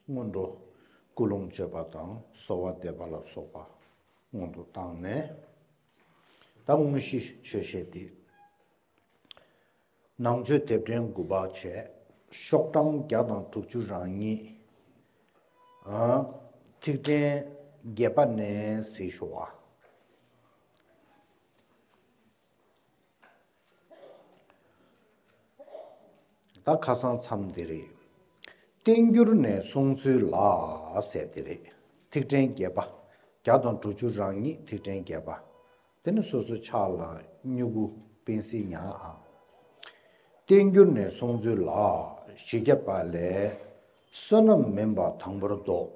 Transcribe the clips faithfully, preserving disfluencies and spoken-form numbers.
སྔོན་འགྲོ་ཀུན་སློང་བཅོས་པ་དང་གསོལ་བ་འདེབས་པ་ལ་སོགས་པ་སྔོན་དུ་བཏང་ནས། ད་དངོས་གཞི་ཆོས་བཤད་དེ། ནང་ཆོས་དེབ་ཕྲེང་དགུ་པ་བྱས། ཤོག་གྲངས་བརྒྱ་དང་དྲུག་ཅུ་རང་ཉིད། ཨ། ཐིག་ཕྲེང་བརྒྱད་པ་ནས་གཟིགས་ཞུ་བ། ད་ཁ་སང་མཚམས་འདི་རེད། བསྟན་འགྱུར་ནས་གསུངས་ཚུལ་ལ་ཟེར་འདི་རེད། ཐིག་ཕྲེང་བརྒྱད་པ། བརྒྱ་དང་དྲུག་ཅུ་རང་ཉིད་ཐིག་ཕྲེང་བརྒྱད་པ། དེ་ནི་སོ་སོའི་ཕྱག་ལ་སྨྱུ་གུ་པེན་སིལ་ཉར་ཨ། བསྟན་འགྱུར་ནས་གསུངས་ཚུལ་ལ། བཞི་བརྒྱ་པ་ལས། བསོད་ནམས་མིན་པ་དང་པོར་ལྡོག།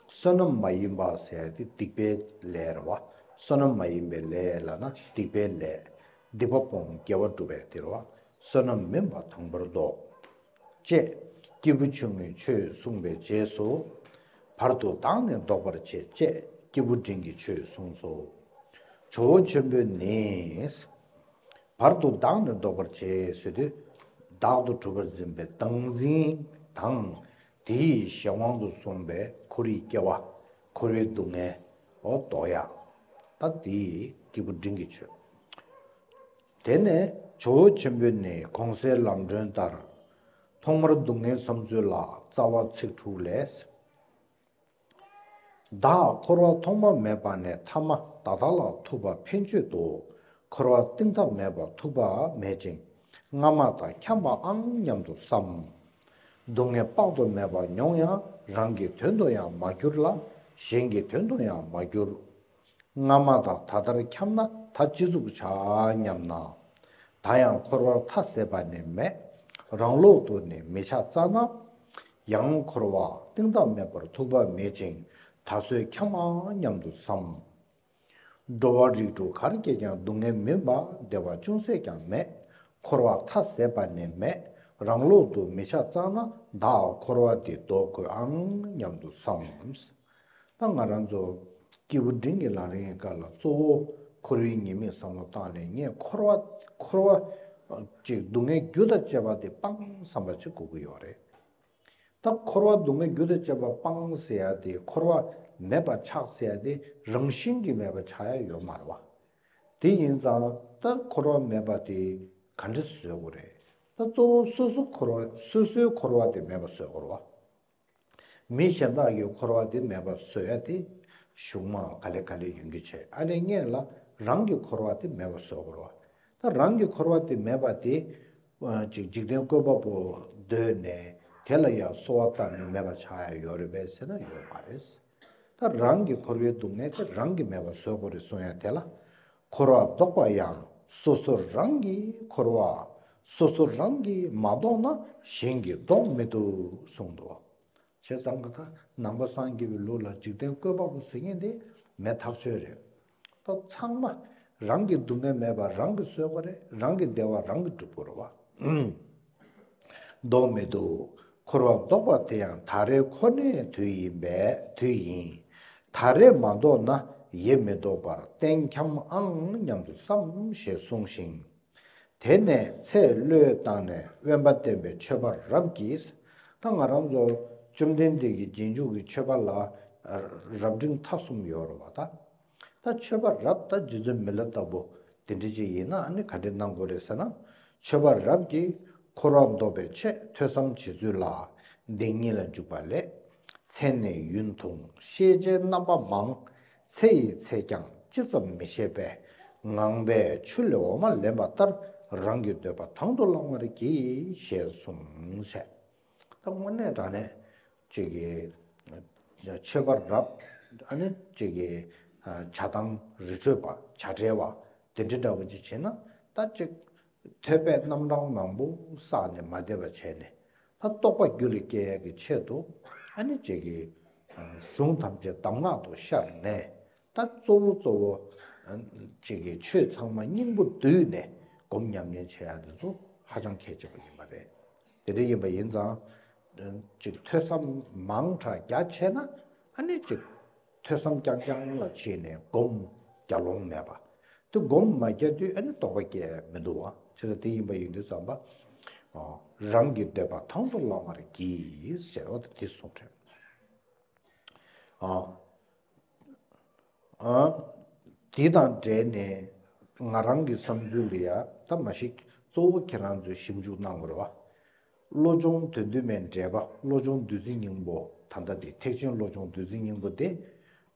བསོད་ནམས་མ་ཡིན་པ་ཟེར་ཡ་དེ་སྡིག་པའི་ལས་རེད་བ། བསོད་ནམས་མ་ཡིན་པའི་ལས་ལབ་ན་སྡིག་པའི་ལས། སྡིག་པ་སྤོང་དགེ་བ་སྒྲུབ་པའི་དེ་རེད་བ། བསོད་ནམས་མིན་པ་དང་པོར་ལྡོག། ཅེས་སྐྱེས་བུ་ཆུང་ངུའི་ཆོས་གསུངས་པའི་རྗེས་སུ། བར་དུ་བདག་ནི་ལྡོག་པར་བྱེད་ཅེས་སྐྱེས་བུ་འབྲིང་གི་ཆོས་གསུངས་སོ། ཇོ་བོ་ཆེན་པོས་ནི། བར་དུ་བདག་ནི་ལྡོག་པར་བྱེད་ཟེར་དུས། བདག་ཏུ་གྲུབ་པར་འཛིན་པའི་བདག་འཛིན་དང་། དེའི་གཞན་དབང་དུ་སོང་བའི་འཁོར་བའི་སྐྱེ་བ། འཁོར་བའི་སྡུག་བསྔལ། འོ་ལྡོག་ཡ། ད་དེའི་སྐྱེས་བུ་འབྲིང་གི་ཆོས། དེ་ནས་ཇོ་བོ་ཆེན་པོས་ནི་གོང་གསལ་ལམ་སྒྲོན་ལྟར། ཐོག་མར་སྡུག་བསྔལ་བསམ་ཚུལ་ལ་རྩ་བ་ཚིག་དྲུག་ལས། བདག་འཁོར་བ་ཐོག་མ་མེད་པ་ནས་ཐ་མ་ད་ལྟ་ལ་ཐུག་པ་ཕན་ཆོད་དོ། འཁོར་བ་གཏིང་མཐའ་མེད་པར་ཐུག་པ་མེད་ཅིང་། སྔ་མ་དང་འཁྱམས་པའང་སྙམ་དུ་བསམ། སྡུག་བསྔལ་དཔག་ཏུ་མེད་པ་མྱོང་ཡང་རང་གི་དོན་དུ་ཡང་མ་གྱུར་ལ། གཞན་གྱི་དོན་དུ་ཡང་མ་གྱུར། སྔ་མ་དང་ད་ལྟར་འཁྱམས་ན་ད་ཅི་ཙུག་བྱ་སྙམ་ན། ད་ཡང་འཁོར་བར་མཐའ་ཟད་པ་ནི་མེད། རང་ལོག་ཏུ་ནི་མི་ཆགས་རྩ་ན། ཡང་འཁོར་བ་གཏིང་མཐའ་མེད་པར་ཐུག་པ་མེད་ཅིང་ད་གཟོད་འཁྱམས་ཨང་སྙམ་དུ་བསམ། འགྲོ་བ་རིགས་དྲུག་གར་སྐྱེས་ཀྱང་སྡུག་བསྔལ་མིན་པ་བདེ་བ་ཅུང་ཟད་ཀྱང་མེད། འཁོར་བ་མཐའ་ཟད་པ་ནི་མེད། རང་ལོག་ཏུ་མི་ཆགས་རྩ་ན་བདག་འཁོར་བ་འདི་ལྡོག་དགོས་ཨང་སྙམ་དུ་བསམ། ད་ང་རང་ཚོ་སྐྱེས་བུ་འབྲིང་གི་ལམ་རིམ་སྐབས་ལ་གཙོ་བོ་འཁོར་བའི་ཉེས་དམིགས་བསམ་བློ་བཏང་ནས་ངས་འཁོར་བ་འཁོར་བ་ཅིག་སྡུག་བསྔལ་རྒྱུ་དང་བཅས་པ་དེ་སྤང་བསམ་པ་ཅིག་དགོས་ཀྱི་ཡོད་རེད། ད་འཁོར་བ་སྡུག་བསྔལ་རྒྱུ་དང་བཅས་པ་སྤང་ཟེར་ཡ་དེ་འཁོར་བ་མེད་པ་ཆགས་ཟེར་ཡ་དེ་རང་བཞིན་གྱིས་མེད་པ་ཆགས་ཡ་ཡོད་མ་རེད་བ། དེ་ཡིན་ཙང་ད་འཁོར་བ་མེད་པ་དེ་ག་འདྲ་བཟོ་དགོས་རེད། ད་གཙོ་བོ་སོ་སོ་འཁོར་བ་སོ་སོའི་འཁོར་བ་དེ་མེད་པ་བཟོ་དགོས་རེད་བ། མི་གཞན་དག་གི་འཁོར་བ་དེ་མེད་པ་བཟོ་ཡ་དེ་གཞུང་མང་ག་ལེ་ག་ལེ་ཡོང་གི་བྱས། ཨ་ནི་སྔོན་ལ་རང་གི་འཁོར་བ་དེ་མེད་པ་བཟོ་དགོས་རེད་བ། ད་རང་གི་འཁོར་བ་དེ་མེད་པ་དེ། ཨ། ཅིག་འཇིག་རྟེན་བཀོད་པ་པོ་འདོད་ནས་དེ་ལ་ཡང་གསོལ་བ་བཏབ་ནས་མེད་པ་ཆགས་ཡ་ཡོད་རེད་པས་ཟེར་ན་ཡོད་མ་རེད། ད་རང་གི་འཁོར་བའི་སྡུག་བསྔལ་དེ་རང་གིས་མེད་པ་བཟོ་དགོས་རེད་གསུང་ཡ་དེ་ལ། འཁོར་བ་ལྡོག་པ་ཡང་སོ་སོ་རང་གི་འཁོར་བ། སོ་སོ་རང་གིས་མ་ལྡོག་ན་གཞན་གྱིས་ལྡོག་མི་ཐུབ་གསུངས་འདུག། བྱས་ཙང་ད་ནང་པ་སངས་རྒྱས་པའི་ལུགས་ལ་འཇིག་རྟེན་བཀོད་པ་པོ་ཟེར་མཁན་དེ་མེད་ཐག་ཆོད་རེད། ད་ཚང་མ་རང་གི་སྡུག་བསྔལ་མེད་པ་རང་གིས་བཟོ་དགོས་རེད། རང་གི་བདེ་བ་རང་གིས་སྒྲུབ་དགོས་རེད་བ། ལྡོག་མི་འདུག། འཁོར་བ་ལྡོག་པ་དེ་ཡང་ད་རེས་ཁོ་ནའི་དུས་ཡིན་པས་དུས་ཡིན། ད་རེས་མ་ལྡོག་ན་ཡེ་མི་ལྡོག་པར་གཏན་འཁྱམས་ཨང་སྙམ་དུ་བསམ་ཞེས་གསུངས་ཤིང་། དེ་ནས་ཚེ་བློས་བཏང་ནས་དབེན་པ་བསྟེན་པའི་ཆོས་པ་རབ་ཀྱིས། ད་ང་རང་ཚོ་བཅོམ་ལྡན་འདས་ཀྱི་རྗེས་འཇུག་གི་ཆོས་པ་ལ་རབ་འབྲིང་ཐ་གསུམ་ཡོད་རེད་བ་ད། ད་ཆོས་པ་རབ་ད་རྗེ་བཙུན་མི་ལ་ལྟ་བུ་དེ་འདྲ་ཅིག་ཡིན་ན་ཨ་ནི་ག་འདྲ་གནང་དགོས་རེད་ཟེར་ན། ཆོས་པ་རབ་ཀྱིས་འཁོར་བ་ལྡོག་པའི་ཆེད་ཐོས་བསམ་བྱེད་ཚུལ་ལ་བདེན་གཉིས་ལ་འཇུག་པ་ལས། ཚེ་ནི་ཡུན་ཐུང་ཤེས་བྱའི་རྣམ་པ་མང་། ཚེ་ཡི་ཚད་ཀྱང་ཅི་ཙམ་མི་ཤེས་པས། ངང་པས་ཆུ་ལས་འོ་མ་ལེན་པ་ལྟར། རང་གི་འདོད་པ་དང་དུ་བླང་བར་གྱིས་ཞེས་གསུངས་བྱས། ད་དངོས་གནས་དྲང་གནས་ཅིག་གི་ཆོས་པ་རབ་ཨ་ནི་ཅིག་གི་བྱ་བཏང་རི་ཁྲོད་པ་བྱ་བྲལ་བ་དེ་འདྲ་འདྲ་བོ་ཅིག་བྱས་ན་ད་ཅིག་ཐོས་པའི་རྣམ་གྲངས་མང་པོ་བསགས་ནས་མ་བསྡད་པ་བྱས་ནས་ད་རྟོགས་པ་རྒྱུད་ལ་སྐྱེ་ཡག་གི་ཆེད་དུ་ཨ་ནི་ཅིག་གི་གཞུང་ཐམས་ཅད་གདམས་ངག་ཏུ་ཤར་ནས། ད་གཙོ་བོ་གཙོ་བོ་ཅིག་གི་ཆོས་ཚང་མ་སྙིང་པོ་བསྡུས་ནས་སྒོམ་ཉམས་ལེན་བྱེད་ཡ་དེ་ཚོ་ཧ་ཅང་གལ་ཆེ་བ་ཡིན་པ་རེད། དེ་འདྲ་ཡིན་པ་ཡིན་ཙང་ཅིག་ཐོས་བསམ་མང་དྲགས་རྒྱ་ཆེ་ན་ཨ་ནི་ཅིག་ཐོས་བསམ་རྐྱང་རྐྱང་ལ་བྱས་ནས་སྒོམ་རྒྱ་ལོང་མེད་པ། དེ་སྒོམ་མ་རྒྱག་དུས་ཨ་ནི་རྟོགས་པ་སྐྱེ་མི་འདུག་བ། བྱས་ཙང་དེ་ཡིན་པ་ཡིན་དུས་ཙམ་པ། རང་གི་འདོད་པ་དང་དུ་བླང་བར་གྱིས་ཟེར་བ་དེ་གསུངས་རེད། ཨ། ཨ། དེ་དང་འབྲེལ་ནས་ང་རང་གི་བསམ་ཚུལ་རེད་ཡ། ད་མ་གཞི་གཙོ་བོ་ཁྱེད་རང་ཚོས་ཞིབ་འཇུག་གནང་དགོས་རེད་བ། བློ་སྦྱོང་དོན་བསྡུས་མའི་འགྲེལ་པ། བློ་སྦྱོང་བདུད་རྩི་སྙིང་པོ། ད་ལྟ་དེ་ཐེག་ཆེན་བློ་སྦྱོང་བདུད་རྩི་སྙིང་པོ་དེ་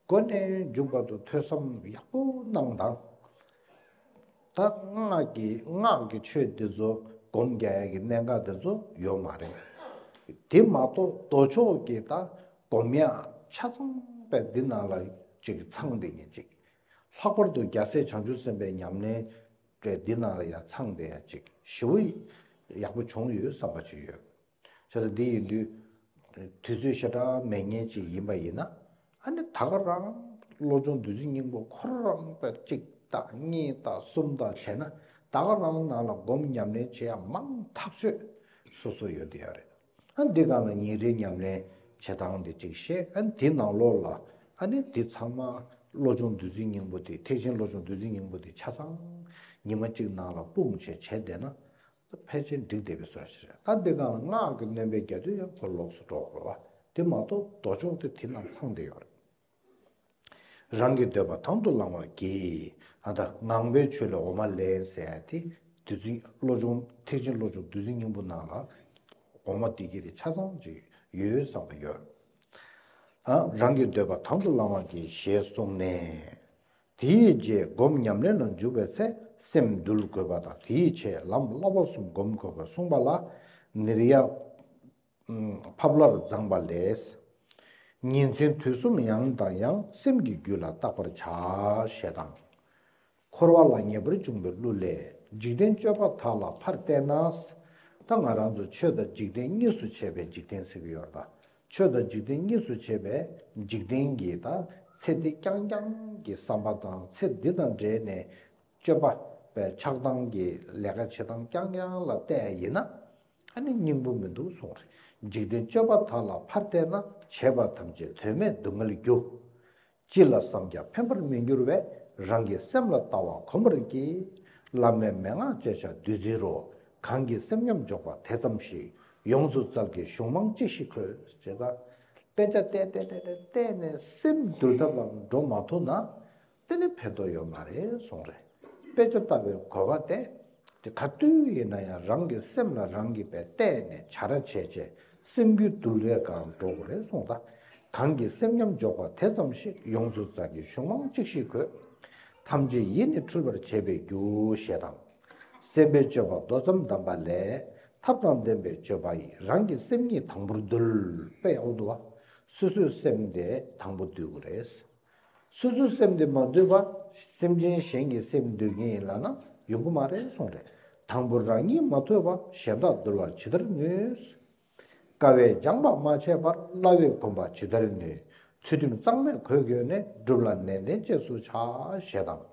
འགོ་ནས་མཇུག་བར་དུ་ཐོས་བསམ་ཡག་པོ་གནང་དང་། ད་སྔགས་ཀྱི་སྔགས་ཀྱི་ཆོས་འདི་ཚོ་སྒོམ་རྒྱག་ཡ་གི་གནད་འགག་འདི་ཚོ་ཡོད་མ་རེད། དེ་མ་གཏོགས་མདོ་ཕྱོགས་ཀྱི་ད་སྒོམ་ཡ་ཆ་ཚང་པའི་འདི་ནང་ལ་ཅིག་ཚང་བསྡད་མཁན་ཅིག། ལྷག་པར་དུ་རྒྱལ་སྲས་བྱང་ཆུབ་སེམས་དཔའི་ཉམས་ལེན་པའི་འདི་ནང་ལ་ཡང་ཚང་བསྡད་ཡ་ཅིག་ཞེ་པོ་ཡག་པོ་བྱུང་ཡོད་བསམ་པ་ཅིག་ཡོད། བྱས་ཙང་འདི་ཡིན་དུས་དུས་ཚོད་ཞེ་དྲག་མེད་མཁན་ཅིག་ཡིན་པ་ཡིན་ན། ཨ་ནི་ད་ག་རང་བློ་སྦྱོང་བདུད་རྩི་སྙིང་པོ་ཁོ་རང་པའི་གཅིག་དང་གཉིས་དང་གསུམ་དང་བྱས་ན། ད་ག་རང་ནང་ལ་སྒོམ་ཉམས་ལེན་བྱེད་ཡ་མང་ཐག་ཆོད་སོ་སོ་ཡོད་དེ་ཡོད་རེད། ཨ་འདི་སྒང་ལ་ཉིན་རེའི་ཉམས་ལེན་བྱེད་སྟངས་འདི་གཅིག་བཤད། ཨ་འདི་ནང་ལོགས་ལ་ཨ་ནི་འདི་ཚང་མ་བློ་སྦྱོང་བདུད་རྩི་སྙིང་པོ་དེ། ཐེག་ཆེན་བློ་སྦྱོང་བདུད་རྩི་སྙིང་པོ་དེ་ཆ་ཚང་ཉི་མ་གཅིག་ནང་ལ་སྤུངས་བྱས་བྱས་བསྡད་ན། ཕལ་ཆེར་འགྲིག་བསྡད་པའི་བཟོ་འདྲ་ཞིག་རེད། ད་འདི་སྒང་ལ་སྔགས་ཀྱི་སྣོན་པའི་རྒྱ་མཚོ་ཡང་ཁོ་ལོགས་སུ་འགྲོ་དགོས་པ། དེ་མ་གཏོགས་མདོ་ཕྱོགས་དེ་དེ་ནང་ཚང་བསྡད་ཡོད་རེད། རང་གི་འདོད་པ་དང་དུ་བླང་བར་གྱིས། ཨ་ད་ངང་པའི་ཆོས་ལས་འོ་མ་ལེན་ཟེར་ཡ་དེ་བདུད་རྩི་བློ་སྦྱོང་ཐེག་ཆེན་བློ་སྦྱོང་བདུད་རྩི་སྙིང་པོ་ནང་ལ་འོ་མ་དེ་གི་དེ་ཆ་ཚང་ཅིག་ཡོད་བསམ་པ་ཡོད། ཨ་རང་གི་འདོད་པ་དང་དུ་བླང་བར་གྱིས་ཞེས་གསུངས་ནས། དེའི་རྗེས་སྒོམ་ཉམས་ལེན་ལ་འཇུག་པའི་ཚེ་སེམས་འདུལ་དགོས་པ་དང་། དེའི་ཕྱིར་ལམ་བསླབ་པ་གསུམ་སྒོམ་དགོས་པར་གསུངས་པ་ལ། ནིར་ཡ་ཕབ་ལར་བརྫངས་པ་ལས། ཉིན་མཚན་དུས་གསུམ་ཡང་དང་ཡང་སེམས་ཀྱི་རྒྱུད་ལ་བརྟག་པར་བྱ་ཞེས་དང་། འཁོར་བ་ལ་ངེས་པར་འབྱུང་བའི་གླུ་ལས། འཇིག་རྟེན་སྤྱོད་པ་དག་ལ་ཕར་བལྟས་ན། ད་ང་རང་ཚོ་ཆོས་དང་འཇིག་རྟེན་གཉིས་སུ་ཕྱེ་བའི་འཇིག་རྟེན་ཟེར་གྱི་ཡོད་རེད་ད། ཆོས་དང་འཇིག་རྟེན་གཉིས་སུ་ཕྱེ་བའི་འཇིག་རྟེན་གྱི་ད་ཚེ་འདི་རྐྱང་རྐྱང་གི་བསམ་པ་དང་། ཚེ་འདི་དང་འབྲེལ་ནས་སྤྱོད་པ་པའི་ཆགས་སྡང་གི་ལས་ཀ་བྱེད་སྟངས་རྐྱང་རྐྱང་ལ་བལྟས་ཡིན་ན། ཨ་ནི་སྙིང་པོ་མི་འདུག་གསུངས་རེད། འཇིག་རྟེན་སྤྱོད་པ་དག་ལ་ཕར་བལྟས་ན། བྱས་པ་ཐམས་ཅད་དོན་མེད་སྡུག་བསྔལ་རྒྱུ། ཅི་ལ་བསམ་ཀྱང་ཕན་པར་མི་འགྱུར་བས། རང་གི་སེམས་ལ་ལྟ་བ་གོམས་པར་གྱིས། བླ་མའི་མན་ངག་བཅད་བྱ་བདུད་རྩི་རོ། གང་གིས་སེམས་ཉམས་འཇོག་པ་དེ་ཙམ་ཞིག། ཡོངས་སུ་བཙལ་གྱི་གཞུང་མང་ཅི་ཞིག་འཁོད། ཅེས་དང་། དཔེ་ཆ་བལྟས་བལྟས་བལྟས་བལྟས་བལྟས་ནས་སེམས་འདུལ་ཐབས་ལ་འགྲོ་མ་ཐུབ་ན། དེ་ནི་ཕན་ཐོགས་ཡོད་མ་རེད་གསུངས་རེད། དཔེ་ཆ་ལྟ་བའི་དགོས་པ་དེ། དེ་ག་དུས་ཡིན་ན་ཡང་རང་གི་སེམས་ལ་རང་གིས་བལྟས་བལྟས་ནས་བྱ་ར་བྱས་བྱས་སེམས་རྒྱུད་འདུལ་བའི་སྒང་འགྲོ་དགོས་རེད་གསུངས་དང་། གང་གིས་སེམས་ཉམས་འཇོག་པ་དེ་ཙམ་ཞིག། ཡོངས་སུ་བཙལ་གྱི་གཞུང་མང་ཅི་ཞིག་འཁོད། ཐམས་ཅད་ཡིད་ནི་འཁྲུལ་པར་བྱེད་པའི་རྒྱུ་ཞེས་དང་། སེམས་དཔའི་སྤྱོད་པ་མདོ་ཙམ་གདམས་པ་ལས། ཐབས་དང་ལྡན་པའི་སྤྱོད་པ་ཡིས། རང་གི་སེམས་ཉིད་དང་པོར་འདུལ། དཔེ་ཡག་པོ་འདུག་བ། སོ་སོའི་སེམས་དེ་དང་པོ་འདུལ་དགོས་རེད། སོ་སོའི་སེམས་དེ་མ་འདུལ་བར་སེམས་ཅན་གཞན་གྱི་སེམས་འདུལ་གྱིན་ཡིན་ལབ་ན་ཡོང་གི་མ་རེད་གསུངས་རེད། དང་པོ་རང་ཉིད་མ་ཐོས་པར་གཞན་དག་འདུལ་བར་ཇི་ལྟར་ནུས། དཀའ་བས་སྦྱངས་པ་མ་བྱས་པར། སླ་བས་གོམས་པ་ཇི་ལྟར་ནུས། ཚུལ་ཁྲིམས་གཙང་མས་གོས་གྱོན་ནས། སྒྲུབ་ལ་ནན་ཏན་གཅེས་སུ་བྱ། ཞེས་དང་།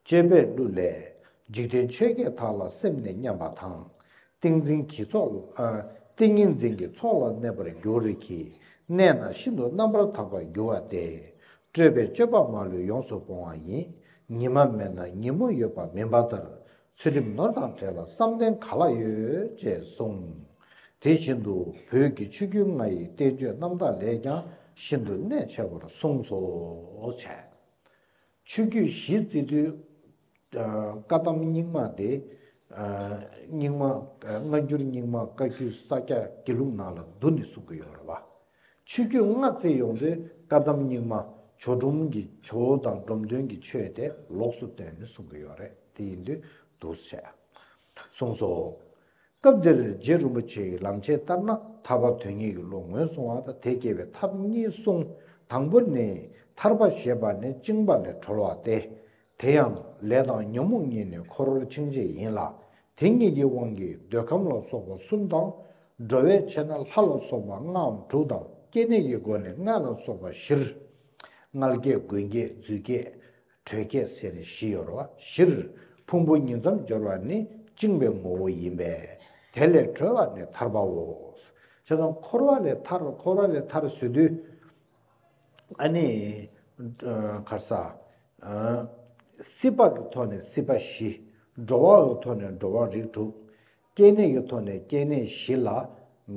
སྤྱོད་པའི་གླུ་ལས། འཇིག་རྟེན་ཆོས་བརྒྱད་དག་ལ་སེམས་ནི་མཉམ་པ་དང་། ཏིང་འཛིན་གྱི་ཚོགས་ལ། ཨ། ཏིང་ངེ་འཛིན་གྱི་ཚོགས་ལ་གནས་པར་འགྱུར་རེ་གིས། གནས་ན་ཤིན་ཏུ་རྣམ་པར་དག་པར་འགྱུར་བ་སྟེ། སྤྲོས་པའི་སྤྱོད་པ་མ་ལུས་ཡོངས་སུ་སྤོང་བ་ཡིན། ཉི་མ་མེད་ན་ཉིན་མོ་ཡོད་པ་མིན་པ་ལྟར། ཚུལ་ཁྲིམས་ནོར་དང་བྲལ་ལ་བསམ་གཏན་ག་ལ་ཡོད། ཅེས་གསུངས། དེ་བཞིན་དུ་བོད་ཀྱི་ཆོས་བརྒྱུད་ལྔ་ཡི་བསྟན་བཅོས་རྣམ་དག་ལས་ཀྱང་ཤིན་ཏུ་གནད་ཆེ་བར་གསུངས་སོ། བྱས། ཆོས་བརྒྱུད་བཞི་བརྩི་དུས། ཨ། བཀའ་གདམས་རྙིང་མ་དེ། ཨ། རྙིང་མ། ཨ། སྔ་འགྱུར་རྙིང་མ་བཀའ་བརྒྱུད་ས་སྐྱ་དགེ་ལུགས་ནང་ལ་བསྡུ་ནས་གསུང་གི་ཡོད་རེད་བ། ཆོས་བརྒྱུད་ལྔ་བརྩི་ཡོང་དུས་བཀའ་གདམས་རྙིང་མ་ཇོ་སྒྲོམ་གྱི་ཇོ་བོ་དང་འབྲོམ་སྟོན་གྱི་ཆོས་དེ་ལོགས་སུ་བཏོན་ནས་གསུང་གི་ཡོད་རེད། དེ་ཡིན་དུས་འདུག་སེ་བྱས། གསུངས་སོ། སྐབས་འདིར་རྗེ་རིན་པོ་ཆེའི་ལམ་ཆེན་ལྟར་ན་ཐར་པ་དོན་གཉེར་གྱི་བློ་ངོས་བཟུང་བ་དང་། དེ་སྐྱེ་བའི་ཐབས་གཉིས་གསུངས། དང་པོ་ནི། ཐར་པ་ཞེས་པ་ནི་བཅིངས་པ་ལས་གྲོལ་བ་སྟེ། དེ་ཡང་ལས་དང་ཉོན་མོངས་གཉིས་ནི་འཁོར་བར་འཆིང་བྱེད་ཡིན་ལ། དེ་གཉིས་ཀྱི་དབང་གིས་འདོད་ཁམས་ལ་སོགས་པ་གསུམ་དང་། འགྲོ་བས་ཆེ་ན་ལྷ་ལ་སོགས་པ་ལྔའམ་དྲུག་དང་། སྐྱེ་གནས་ཀྱི་སྒོ་ནས་མངལ་ལ་སོགས་པ་བཞིར། མངལ་སྐྱེས་མགོན་སྐྱེས་རྫུས་སྐྱེས། དྲོད་སྐྱེས་ཟེར་ནས་བཞི་ཡོད་རེད་བ། བཞིར་ཕུང་པོ་ཉིང་མཚམས་སྦྱོར་བ་ནི་བཅིངས་པའི་ངོ་བོ་ཡིན་པས། དེ་ལས་གྲོལ་བ་ནི་ཐར་པའོ། བྱས་ཙང་འཁོར་བ་ལས་ཐར། འཁོར་བ་ལས་ཐར་ཟེར་དུས། ཨ་ནི། ཨ། ག་རེ་ཟ། ཨ། སྲིད་པ་གི་ཐོག་ནས་སྲིད་པ་བཞི། འགྲོ་བ་གི་ཐོག་ནས་འགྲོ་བ་རིགས་དྲུག། སྐྱེ་གནས་ཀྱི་ཐོག་ནས་སྐྱེ་གནས་བཞི་ལ་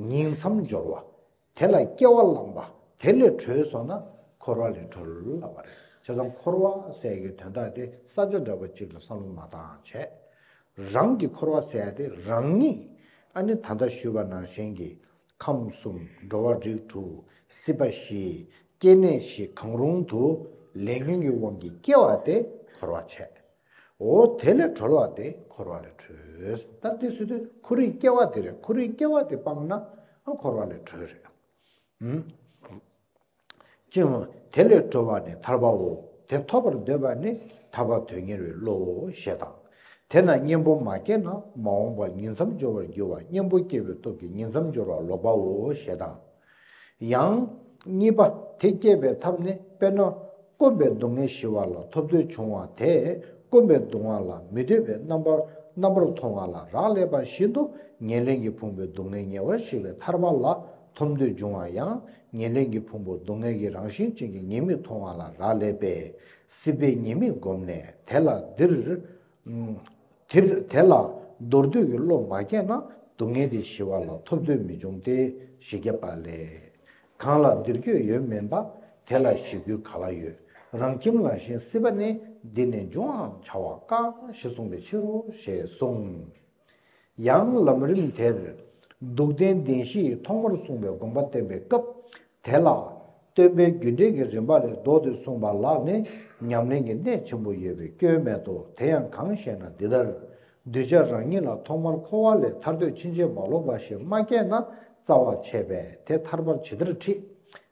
ཉིང་མཚམས་སྦྱོར་བ། དེ་ལ་སྐྱེ་བ་བླངས་པ། དེ་ལས་གྲོལ་སོང་ན་འཁོར་བ་ལས་གྲོལ་ལབ་པ་རེད། བྱས་ཙང་འཁོར་བ་ཟེར་གྱི་དོན་དག་དེ་ས་ཆ་འདྲ་པོ་གཅིག་ལ་བསམ་བློ་མ་བཏང་བྱས། རང་གི་འཁོར་བ་ཟེར་ཡ་དེ་རང་ཉིད། ཨ་ནི་ད་ལྟ་ཞུས་པ་ནང་བཞིན་གྱི་ཁམས་གསུམ། འགྲོ་བ་རིགས་དྲུག། སྲིད་པ་བཞི། སྐྱེ་གནས་བཞི་གང་རུང་དུ་ལས་ཉོན་གྱི་དབང་གིས་སྐྱེ་བ་དེ་འཁོར་བ་བྱས། འོ་དེ་ལས་གྲོལ་བ་དེ་འཁོར་བ་ལས་གྲོལ། ད་དེ་ཟེར་དུས་ཁོ་རའི་སྐྱེ་བ་དེ་རེད། ཁོ་རའི་སྐྱེ་བ་དེ་སྤངས་ན་འཁོར་བ་ལས་གྲོལ་རེད། ཨུམ། ཅི་ཡང་དེ་ལས་གྲོལ་བ་ནི་ཐར་པའོ། དེ་ཐོབ་པར་འདོད་པ་ནི་ཐར་པ་དོན་གཉེར་བའི་བློའོ་ཞེས་དང་། དེས་ན་གཉེན་པོ་མ་སྐྱེས་ན་མ་འོངས་པ་ཉིང་མཚམས་སྦྱོར་བར་འགྱུར་བ། གཉེན་པོ་སྐྱེས་པའི་སྟོབས་ཀྱིས་ཉིང་མཚམས་སྦྱོར་བ་ལོག་པའོ་ཞེས་དང་། ཡང་། གཉིས་པ། དེ་སྐྱེས་པའི་ཐབས་ནི་དཔེར་ན། སྐོམ་པའི་སྡུག་བསྔལ་ཞི་བ་ལ་ཐོབ་འདོད་འབྱུང་བ་དེས་སྐོམ་པའི་སྡུག་བསྔལ་ལ་མི་འདོད་པའི་རྣམ་པར་རྣམ་པར་མཐོང་བ་ལ་རག་ལས་པ་བཞིན་དུ། ཉེར་ལེན་གྱི་ཕུང་པོའི་སྡུག་བསྔལ་ཉེ་བར་ཞི་བའི་ཐར་པ་ལ་ཐོབ་འདོད་འབྱུང་བ་ཡང་། ཉེར་ལེན་གྱི་ཕུང་པོ་སྡུག་བསྔལ་གྱི་རང་བཞིན་ཅན་གྱི་ཉེས་དམིགས་མཐོང་བ་ལ་རག་ལས་པས། སྲིད་པའི་ཉེས་དམིགས་བསྒོམས་ནས་དེ་ལ་འདིར། དེར་དེ་ལ་འདོར་འདོད་ཀྱི་བློ་མ་སྐྱེས་ན་སྡུག་བསྔལ་དེ་ཞི་བ་ལ་ཐོབ་འདོད་མི་འབྱུང་སྟེ། ཞེས་བརྒྱབ་པ་ལས། གང་ལ་འདིར་འགྱོད་ཡོད་མིན་པ། དེ་ལ་ཞི་རྒྱུ་ག་ལ་ཡོད། རང་ཁྱིམ་ལ་ཞེན་སྲིད་པ་ནི། འདི་ནི་འབྱུང་བའང་བྱ་བ་དཀའ། ཞེས་གསུངས་པའི་ཕྱིར་རོ་ཞེས་གསུངས། ཡང་ལམ་རིམ་དེར། སྡུག་བདེན་བདེན་བཞི་ཡི་ཐོག་མར་གསུངས་པའི་དགོངས་པ་བསྟན་པའི་སྐབས་དེ་ལ། སྟོན་པས་རྒྱུ་འབྲས་ཀྱི་རིམ་པ་ལས་ལྡོག་སྟེ་གསུངས་པ་ལ་ནི་ཉམས་ལེན་གྱི་གནད་ཆེན་པོ་ཡོད་པའི་སྐྱོན་མེད་དོ། དེ་ཡང་གང་ཞེ་ན། འདི་ལྟར། གདུལ་བྱ་རང་ཉིད་ལ་ཐོག་མར་འཁོར་བ་ལས་ཐར་འདོད་ཕྱིན་ཆད་མ་ལོག་པ་ཞིག་མ་སྐྱེས་ན་རྩ་བ་ཆད་པས་དེ་ཐར་པར་ཇི་ལྟར་ཁྲིད།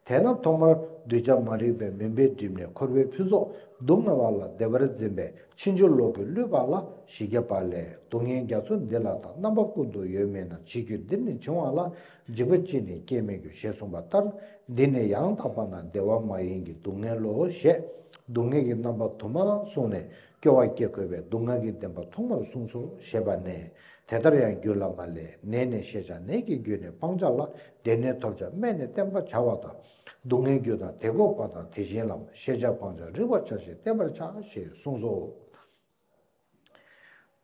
དེས་ན་ཐོག་མར་གདུལ་བྱ་མ་རིག་པའི་མུན་པས་བསྒྲིབས་ནས་འཁོར་བའི་ཕུན་ཚོགས་སྡུག་བསྔལ་བ་ལ་བདེ་བར་འཛིན་པའི་ཕྱིན་ཅི་ལོག་གི་བསླུས་པ་ལ་ཞེས་བརྒྱབ་པ་ལས། སྡུག་བསྔལ་རྒྱ་མཚོ་འདི་ལ་ད་རྣམ་པ་ཀུན་ཏུ་ཡོད་མིན་ན། འཇིགས་རྒྱུ་འདིར་ནི་འབྱུང་བ་ལ། འཇིགས་པ་ཅི་ནས་སྐྱེ་མི་འགྱུར། ཞེས་གསུངས་པ་ལྟར། འདི་ནི་ཡང་དག་པ་ན་བདེ་བ་མ་ཡིན་གྱི་སྡུག་བསྔལ་ལོ་ཞེས་སྡུག་བསྔལ་གྱི་རྣམ་པ་དུ་མ་གསུངས་ནས་སྐྱོ་བ་སྐྱེ་དགོས་པས་སྡུག་བསྔལ་གྱི་བདེན་པ་ཐོག་མར་གསུངས་སོ་ཞེས་པ་ནས། དེ་ལྟར་ཡང་རྒྱུད་བླ་མ་ལས། ནད་ནི་ཤེས་བྱ་ནད་ཀྱི་རྒྱུ་ནི་སྤང་བྱ་ལ། བདེ་ནི་ཐོབ་བྱ་སྨན་ནི་བསྟེན་པར་བྱ་བ་དང་། སྡུག་བསྔལ་རྒྱུ་དང་དེ་འགོག་པ་དང་དེ་བཞིན་ལམ། ཤེས་བྱ་སྤང་བྱ་རིག་པར་བྱ་ཞེས་བསྟེན་པར་བྱ་ཞེས་གསུངས་སོ།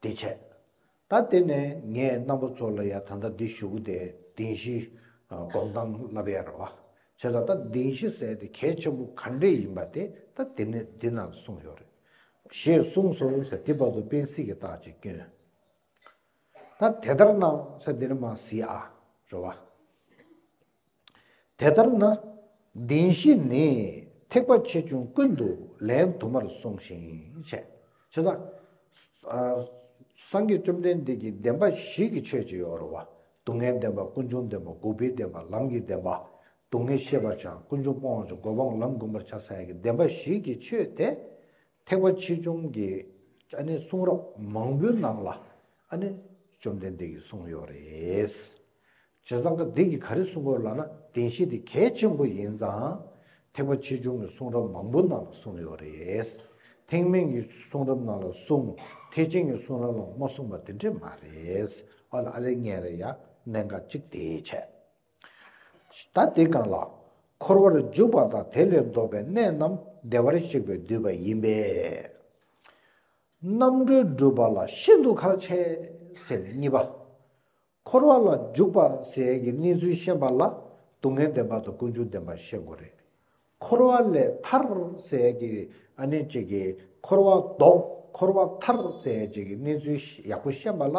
དེ་བྱས། ད་དེ་ནས་ངས་རྣམ་པ་ཚོ་ལ་ཡ་ད་ལྟ་འདི་ཞུ་གི་དེ་བདེན་བཞི་སྒོམ་སྟངས་བསླབ་ཡ་རེད་བ། བྱས་ཙང་ད་བདེན་བཞི་ཟེར་དེ་གལ་ཆེན་པོ་ག་འདྲས་ཡིན་པ་དེ་ད་དེ་ནས་འདི་ནང་གསུངས་ཡོད་རེད། ཞེས་གསུངས་སོ་ཟེར། དེ་བར་དུ་སྤེན་སྲིད་ཀྱིས་རྟགས་ཅིག་བསྐྱོན། ད་དེ་ལྟར་ན་ཟེར་འདི་ནས་མར་གཟིགས་ཨ། རེད་བ། དེ་ལྟར་ན། བདེན་བཞི་ནི་ཐེག་པ་ཆེ་ཆུང་ཀུན་ཏུ་ལན་དུ་མར་གསུངས་ཤིང་བྱས། བྱས་ཙང་། ཨ། སངས་རྒྱས་བཅོམ་ལྡན་འདས་ཀྱི་བདེན་པ་བཞི་གི་ཆོས་ཅིག་ཡོད་རེད་བ། སྡུག་བསྔལ་བདེན་པ། ཀུན་འབྱུང་བདེན་པ། འགོག་པའི་བདེན་པ། ལམ་གྱི་བདེན་པ། སྡུག་བསྔལ་ཤེས་པར་བྱ། ཀུན་འབྱུང་སྤོང་བར་བྱ། འགོག་པའམ་ལམ་བསྒོམ་པར་བྱ་ཟེར་ཡ་གི་བདེན་པ་བཞི་གི་ཆོས་དེ། ཐེག་པ་ཆེ་ཆུང་གི་ཨ་ནི་གསུང་རབ་མང་པོའི་ནང་ལ་ཨ་ནི་བཅོམ་ལྡན་འདས་ཀྱིས་གསུངས་ཡོད་རེད། བྱས་ཙང་ཀ་འདི་གིས་ག་རེ་གསུང་གི་ཡོད་ལབ་ན། བདེན་བཞི་དེ་གལ་ཆེན་པོ་ཡིན་ཙང་། ཐེག་པ་ཆེ་ཆུང་གི་གསུང་རབ་མང་པོའི་ནང་ལ་གསུངས་ཡོད་རེད། ཐེག་དམན་གྱི་གསུང་རབ་ནང་ལ་གསུངས། ཐེག་ཆེན་གྱི་གསུང་རབ་ནང་ལ་མ་གསུངས་པ་དེ་འདྲས་མ་རེད། ཨ་ལ་ཨ་ལས་ངས་རེ་ཡ་གནད་འགག་གཅིག་དེ་བྱས། ད་དེ་སྒང་ལ། འཁོར་བར་འཇུག་པ་དང་དེ་ལས་ལྡོག་པའི་གནས་རྣམས་བདེ་བར་གཤེགས་པས་བསྡུས་པ་ཡིན་པས། རྣམ་གྲོལ་སྒྲུབ་པ་ལ་ཤིན་ཏུ་ཁག་ཆེ་ཟེར་ནས་གཉིས་པ། འཁོར་བ་ལ་འཇུག་པ་ཟེར་ཡས་ཀྱི་གནས་ཚུལ་ཤེས་པ་ལ་སྡུག་བསྔལ་བདེན་པ་དང་ཀུན་འབྱུང་བདེན་པ་ཤེས་དགོས་རེད། འཁོར་བ་ལས་ཐར་ཟེར་ཡས་ཀྱི་ཨ་ནི་གཅིག་གི་འཁོར་བ་ལྡོག། འཁོར་བ་ཐར་ཟེར་ཡས་གཅིག་གི་གནས་ཚུལ་ཡག་པོ་ཤེས་པ་ལ་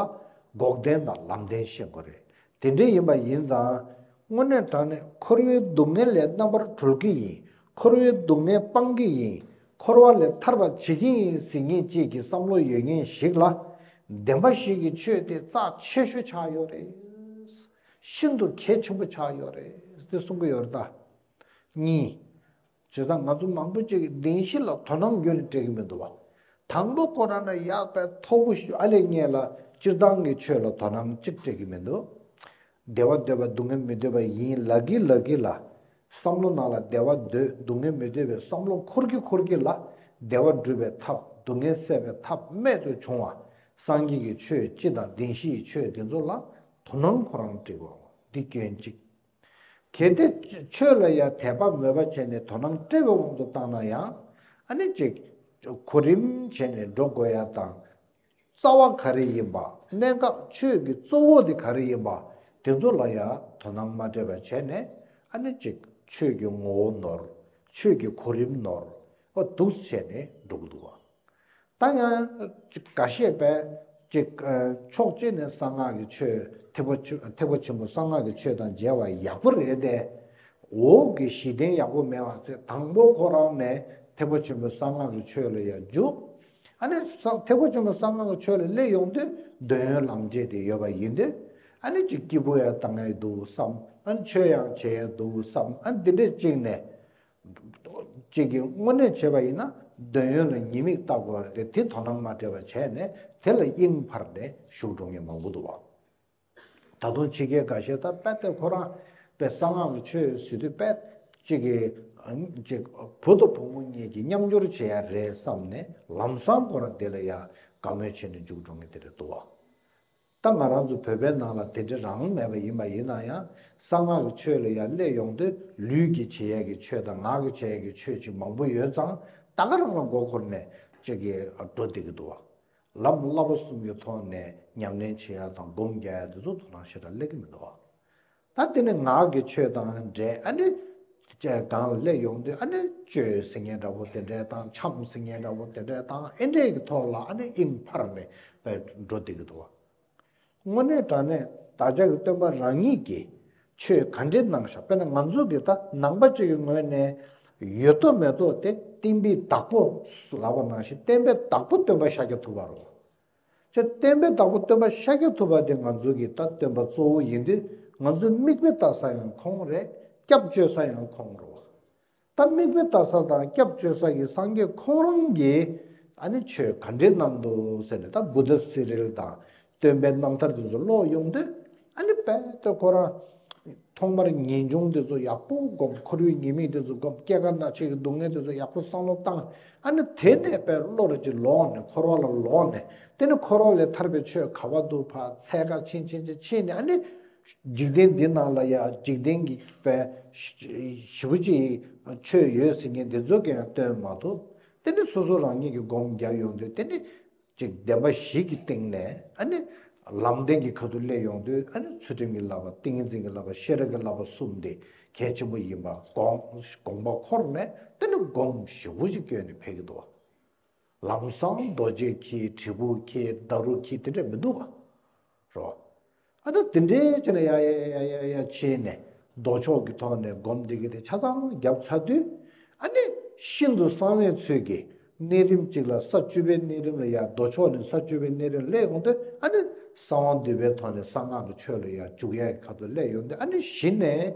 འགོག་བདེན་དང་ལམ་བདེན་ཤེས་དགོས་རེད། དེ་འདྲ་ཡིན་པ་ཡིན་ཙང་། དངོས་གནས་དྲང་གནས་འཁོར་བའི་སྡུག་བསྔལ་ལས་རྣམ་པར་གྲོལ་གྱི་ཡིན། འཁོར་བའི་སྡུག་བསྔལ་སྤང་གི་ཡིན། འཁོར་བ་ལས་ཐར་བར་བྱེད་ཀྱི་ཡིན་ཟེར་མཁན་གཅིག་གི་བསམ་བློ་ཡོད་མཁན་ཞིག་ལ། བདེན་པ་བཞི་གི་ཆོས་དེ་རྩ་ཆེ་ཤོས་ཆགས་ཡོད་རེད། ཤིན་ཏུ་གལ་ཆེན་པོ་ཆགས་ཡོད་རེད་དེ་གསུང་གི་ཡོད་རེད་ད། གཉིས། བྱས་ཙང་ང་ཚོ་མང་པོ་ཅིག་གིས་བདེན་བཞི་ལ་དོ་སྣང་ཁྱོན་ནས་སྤྲད་ཀྱི་མི་འདུག་བ། དང་པོ་ཁོ་རང་ན་ཡག་པའི་མཐོ་པོ་ཞིག་ཨ་ལས་ངས་ལ་སྤྱིར་བཏང་གི་ཆོས་ལ་དོ་སྣང་གཅིག་སྤྲད་ཀྱི་མི་འདུག་བདེ་བ་འདོད་པ་སྡུག་བསྔལ་མི་འདོད་པ་ཡིན་ལབ་ཀྱི་ལབ་ཀྱི་ལ། བསམ་བློ་ནང་ལ་བདེ་བ་འདོད་སྡུག་བསྔལ་མི་འདོད་པའི་བསམ་བློ་འཁོར་གྱི་འཁོར་གྱི་ལ། བདེ་བ་སྒྲུབ་པའི་ཐབས་སྡུག་བསྔལ་སེལ་བའི་ཐབས་རྨད་དུ་བྱུང་བ། སངས་རྒྱས་ཀྱི་ཆོས་སྤྱི་དང་བདེན་བཞིའི་ཆོས་འདི་ཚོ་ལ་དོ་སྣང་ཁོ་རང་སྤྲད་པ་འདི་སྐྱོན་གཅིག་གལ་ཏེ་ཆོས་ལ་ཡང་དད་པ་མོས་པ་བྱས་ནས་དོ་སྣང་སྤྲད་པའི་དབང་དུ་བཏང་ན་ཡང་། ཨ་ནི་ཅིག་གོ་རིམ་བྱས་ནས་འགྲོ་དགོས་ཡ་དང་། རྩ་བ་ག་རེ་ཡིན་པ། གནད་འགག་ཆོས་ཀྱི་གཙོ་བོ་དེ་ག་རེ་ཡིན་པ། དེ་ཚོ་ལ་ཡང་དོ་སྣང་མ་སྤྲད་པ་བྱས་ནས། ཨ་ནི་ཅིག་ ཆོས་ཀྱི་ངོ་བོ་ནོར། ཆོས་ཀྱི་གོ་རིམ་ནོར། ཨོ་འདུག་བྱས་ནས་འགྲོ་གི་འདུག་བ། ད་ཡང་ཅིག་འགའ་ཤས་པས་ཅིག་ཕྱོགས་གཅིག་ནས་གསང་སྔགས་ཀྱི་ཆོས་ཐེག་པ་ཆེན་ཐེག་པ་ཆེན་པོ་གསང་སྔགས་ཀྱི་ཆོས་དང་མཇལ་བ་ཡག་པོ་རེད་དེ། འོག་གི་གཞི་རྟེན་ཡག་པོ་མེད་པ་ཚེ་དང་པོ་ཁོ་རང་ནས་ཐེག་པ་ཆེན་པོ་གསང་སྔགས་ཀྱི་ཆོས་ལ་ཡང་འཇུག་ཨ་ནི་ཐེག་པ་ཆེན་པོ་གསང་སྔགས་ཀྱི་ཆོས་ལ་སླེབས་ཡོང་དུས་འདོད་ཡོན་ལམ་འབྱེད་དེ་ཡོད་པ་ཡིན་དུས། ཨ་ནི་ཅིག་སྐྱིད་པོ་ཡང་བཏང་ཡས་འདུག་བསམ། ཨ་ནི་ཆོས་ཡང་བྱེད་ཡས་འདུག་བསམ། ཨ་ནི་འདི་འདྲས་གཅིག་ནས། གཅིག་གིས་དངོས་གནས་བྱས་པ་ཡིན་ན་འདོད་ཡོན་ལ་ཉེས་དམིགས་བལྟ་དགོས་པ་རེད་དེ། དེ་དོ་སྣང་མ་སྤྲད་པ་བྱས་ནས་དེ་ལ་དབྱིངས་འཕར་ནས་བཞུགས་འགྲོ་མཁན་མང་པོ་འདུག་བ། ད་དུང་ཕྱི་རྒྱལ་འགའ་ཤས་ད་དཔེ་དེ་ཁོ་རང་དཔེ་གསང་སྔགས་ཀྱི་ཆོས་ཟེར་དུས་དཔེ་གཅིག་གིས་གཅིག་བུ་དང་བུ་མོ་གཉིས་ཀྱིས་མཉམ་སྦྱོར་བྱེད་ཡ་རེད་བསམ་ནས་ལམ་སང་ཁོ་རང་དེ་ལ་ཡ་དགའ་མོས་བྱས་ནས་འཇུག་འགྲོ་མཁན་དེ་རེད་འདུག་བ། ད་ང་རང་ཚོ་བོད་པའི་ནང་ལ་དེ་འདྲ་རང་མེད་པ་ཡིན་པ་ཡིན་ན་ཡང་གསང་སྔགས་ཀྱི་ཆོས་ལ་ཡར་སླེབས་ཡོང་དུས་ལུས་ཀྱིས་བྱེད་ཡས་ཀྱི་ཆོས་དང་ངག་གིས་བྱེད་ཡས་ཀྱི་ཆོས་ཅིག་མང་པོ་ཡོད་ཙང་ད་ག་རང་ལ་མགོ་འཁོར་ནས་ཅིག་གིས་འགྲོ་བསྡད་ཀྱི་འདུག་བ། ལམ་བསླབ་པ་གསུམ་གྱི་ཐོག་ནས་ཉམས་ལེན་བྱེད་ཡས་དང་སྒོམ་རྒྱག་ཡས་དེ་ཚོ་དོ་སྣང་ཞེ་དྲག་སླེབས་ཀྱི་མི་འདུག་བ། ད་དེ་ནི་ངག་གི་ཆོས་དང་འབྲེལ། ཨ་ནི་སྒང་ལ་སླེབས་ཡོང་དུས་ཨ་ནི་གཅོད་ཟེར་མཁན་འདྲ་པོ་དེ་འདྲས་དང་འཆམ་ཟེར་མཁན་འདྲ་པོ་དེ་འདྲས་དང་ཨེ་འདྲས་ཀྱི་ཐོག་ལ་ཨ་ནི་དབྱིངས་འཕར་ནས་འགྲོ་བསྡད་ཀྱི་འདུག་བ། དངོས་གནས་དྲང་གནས་བདག་ཅག་གི་སྟོན་པ་རང་ཉིད་ཀྱིས་ཆོས་ག་འདྲའི་གནང་ཤག་དཔེར་ན་ང་ཚོ་གི་ད་ནང་པ་གཅིག་གི་ངོས་ནས་ཡོད་དོ་མེད་དོ་དེ་བསྟན་པའི་བདག་པོ་ལབ་པ་ནང་བཞིན་བསྟན་པའི་བདག་པོ་སྟོན་པ་ཤཱཀྱ་ཐུབ་པ་རེད། ཅེས་བསྟན་པའི་བདག་པོ་སྟོན་པ་ཤཱཀྱ་ཐུབ་པ་དེ་ང་ཚོ་གི་ད་སྟོན་པ་གཙོ་བོ་ཡིན་དུས་ང་ཚོའི་མིག་དཔེ་ལྟ་ས་ཡང་ཁོང་རེད། སྐྱབས་བཅོལ་ས་ཡང་ཁོང་རེད། ད་མིག་དཔེ་ལྟ་ས་དང་སྐྱབས་བཅོལ་ས་ཀྱི་སངས་རྒྱས་ཁོང་རང་གིས་ཨ་ནི་ཆོས་ག་འདྲས་གནང་འདུག་ཟེར་ནས་ད་བུདྡྷ་སི་རིལ་དང་སྟོན་པའི་རྣམ་ཐར་དེ་ཚོ་ཀློག་ཡོང་དུས་ཨ་ནི་རྦད་དེ་ཁོ་རང་ཐོག་མར་ངེས་འབྱུང་དེ་ཚོ་ཡག་པོ་སྒོམ། འཁོར་བའི་ཉེས་དམིགས་དེ་ཚོ་སྒོམ། སྐྱེ་རྒ་ན་འཆི་གི་སྡུག་བསྔལ་དེ་ཚོ་ཡག་པོ་བསམ་བློ་བཏང་། ཨ་ནི་དེ་ནས་དཔེ་བློ་རེ་ཅིག་ལོག་ནས་འཁོར་བ་ལ་ལོག་ནས་དེ་ནི་འཁོར་བ་ལས་ཐར་པའི་ཆོས་ག་པར་འདུག་ཕར་འཚོལ་ག་ཕྱིན་ཕྱིན་ཕྱིན་ཕྱིན་ནས་ཨ་ནི་འཇིག་རྟེན་འདི་ནང་ལ་ཡ་འཇིག་རྟེན་གྱི་དཔེ་ཞེ་པོ་ཅིག་ཆོས་ཡོད་ཟེར་མཁན་དེ་ཚོ་གི་ཡང་སྟོན་མ་ཐུབ། དེ་ནི་སོ་སོ་རང་ཉིད་ཀྱི་སྒོམ་རྒྱག་ཡོང་དུས་དེ་ནི་ཅིག་བདེན་པ་བཞི་གི་སྟེང་ནས་ཨ་ནི་ལམ་བདེན་གྱི་ཁ་ཐུག་སླེབས་ཡོང་དུས་ཨ་ནི་ཚུལ་ཁྲིམས་ཀྱི་བསླབ་པ། ཏིང་ངེ་འཛིན་གྱི་བསླབ་པ། ཤེས་རབ་ཀྱི་བསླབ་པ་གསུམ་དེ་གལ་ཆེན་པོ་ཡིན་པ་དགོངས་དགོངས་པ་འཁོར་ནས་དེ་ནི་སྒོམ་ཞེ་པོ་ཅིག་བསྐྱོན་ནས་ཕེབས་ཀྱི་འདུག་བ། ལམ་སང་རྡོ་རྗེ་འཁྱིལ། དྲིལ་བུ་འཁྱིལ། ཌཱ་རུ་འཁྱིལ། དེ་འདྲ་མི་འདུག་ག་རོ། ཨ་ད་དེ་འདྲའི་ཆ་ནས་ཡ་ཡ་ཡ་ཡ་ཡ་ཕྱིན་ནས་མདོ་ཕྱོགས་ཀྱི་ཐོག་ནས་སྒོམ་འདི་གི་དེ་ཆ་ཚང་བརྒྱབ་ཚར་དུས་ཨ་ནི་ཤིན་ཏུ་གསང་བའི་ཚུལ་གྱིས་གནས་རིམ་གཅིག་ལ་ས་བཅུ་པའི་གནས་རིམ་ལ་ཡ་མདོ་ཕྱོགས་ནས་ས་བཅུ་པའི་གནས་རིམ་སླེབས་ཡོང་དུས་ཨ་ནི་གསང་བ་འདུས་པའི་ཐོག་ནས་གསང་སྔགས་ཀྱི་ཆོས་ལ་ཡ་འཇུག་ཡ་གི་ཁ་ཐུག་སླེབས་ཡོང་དུས་ཨ་ནི་གཞི་ནས་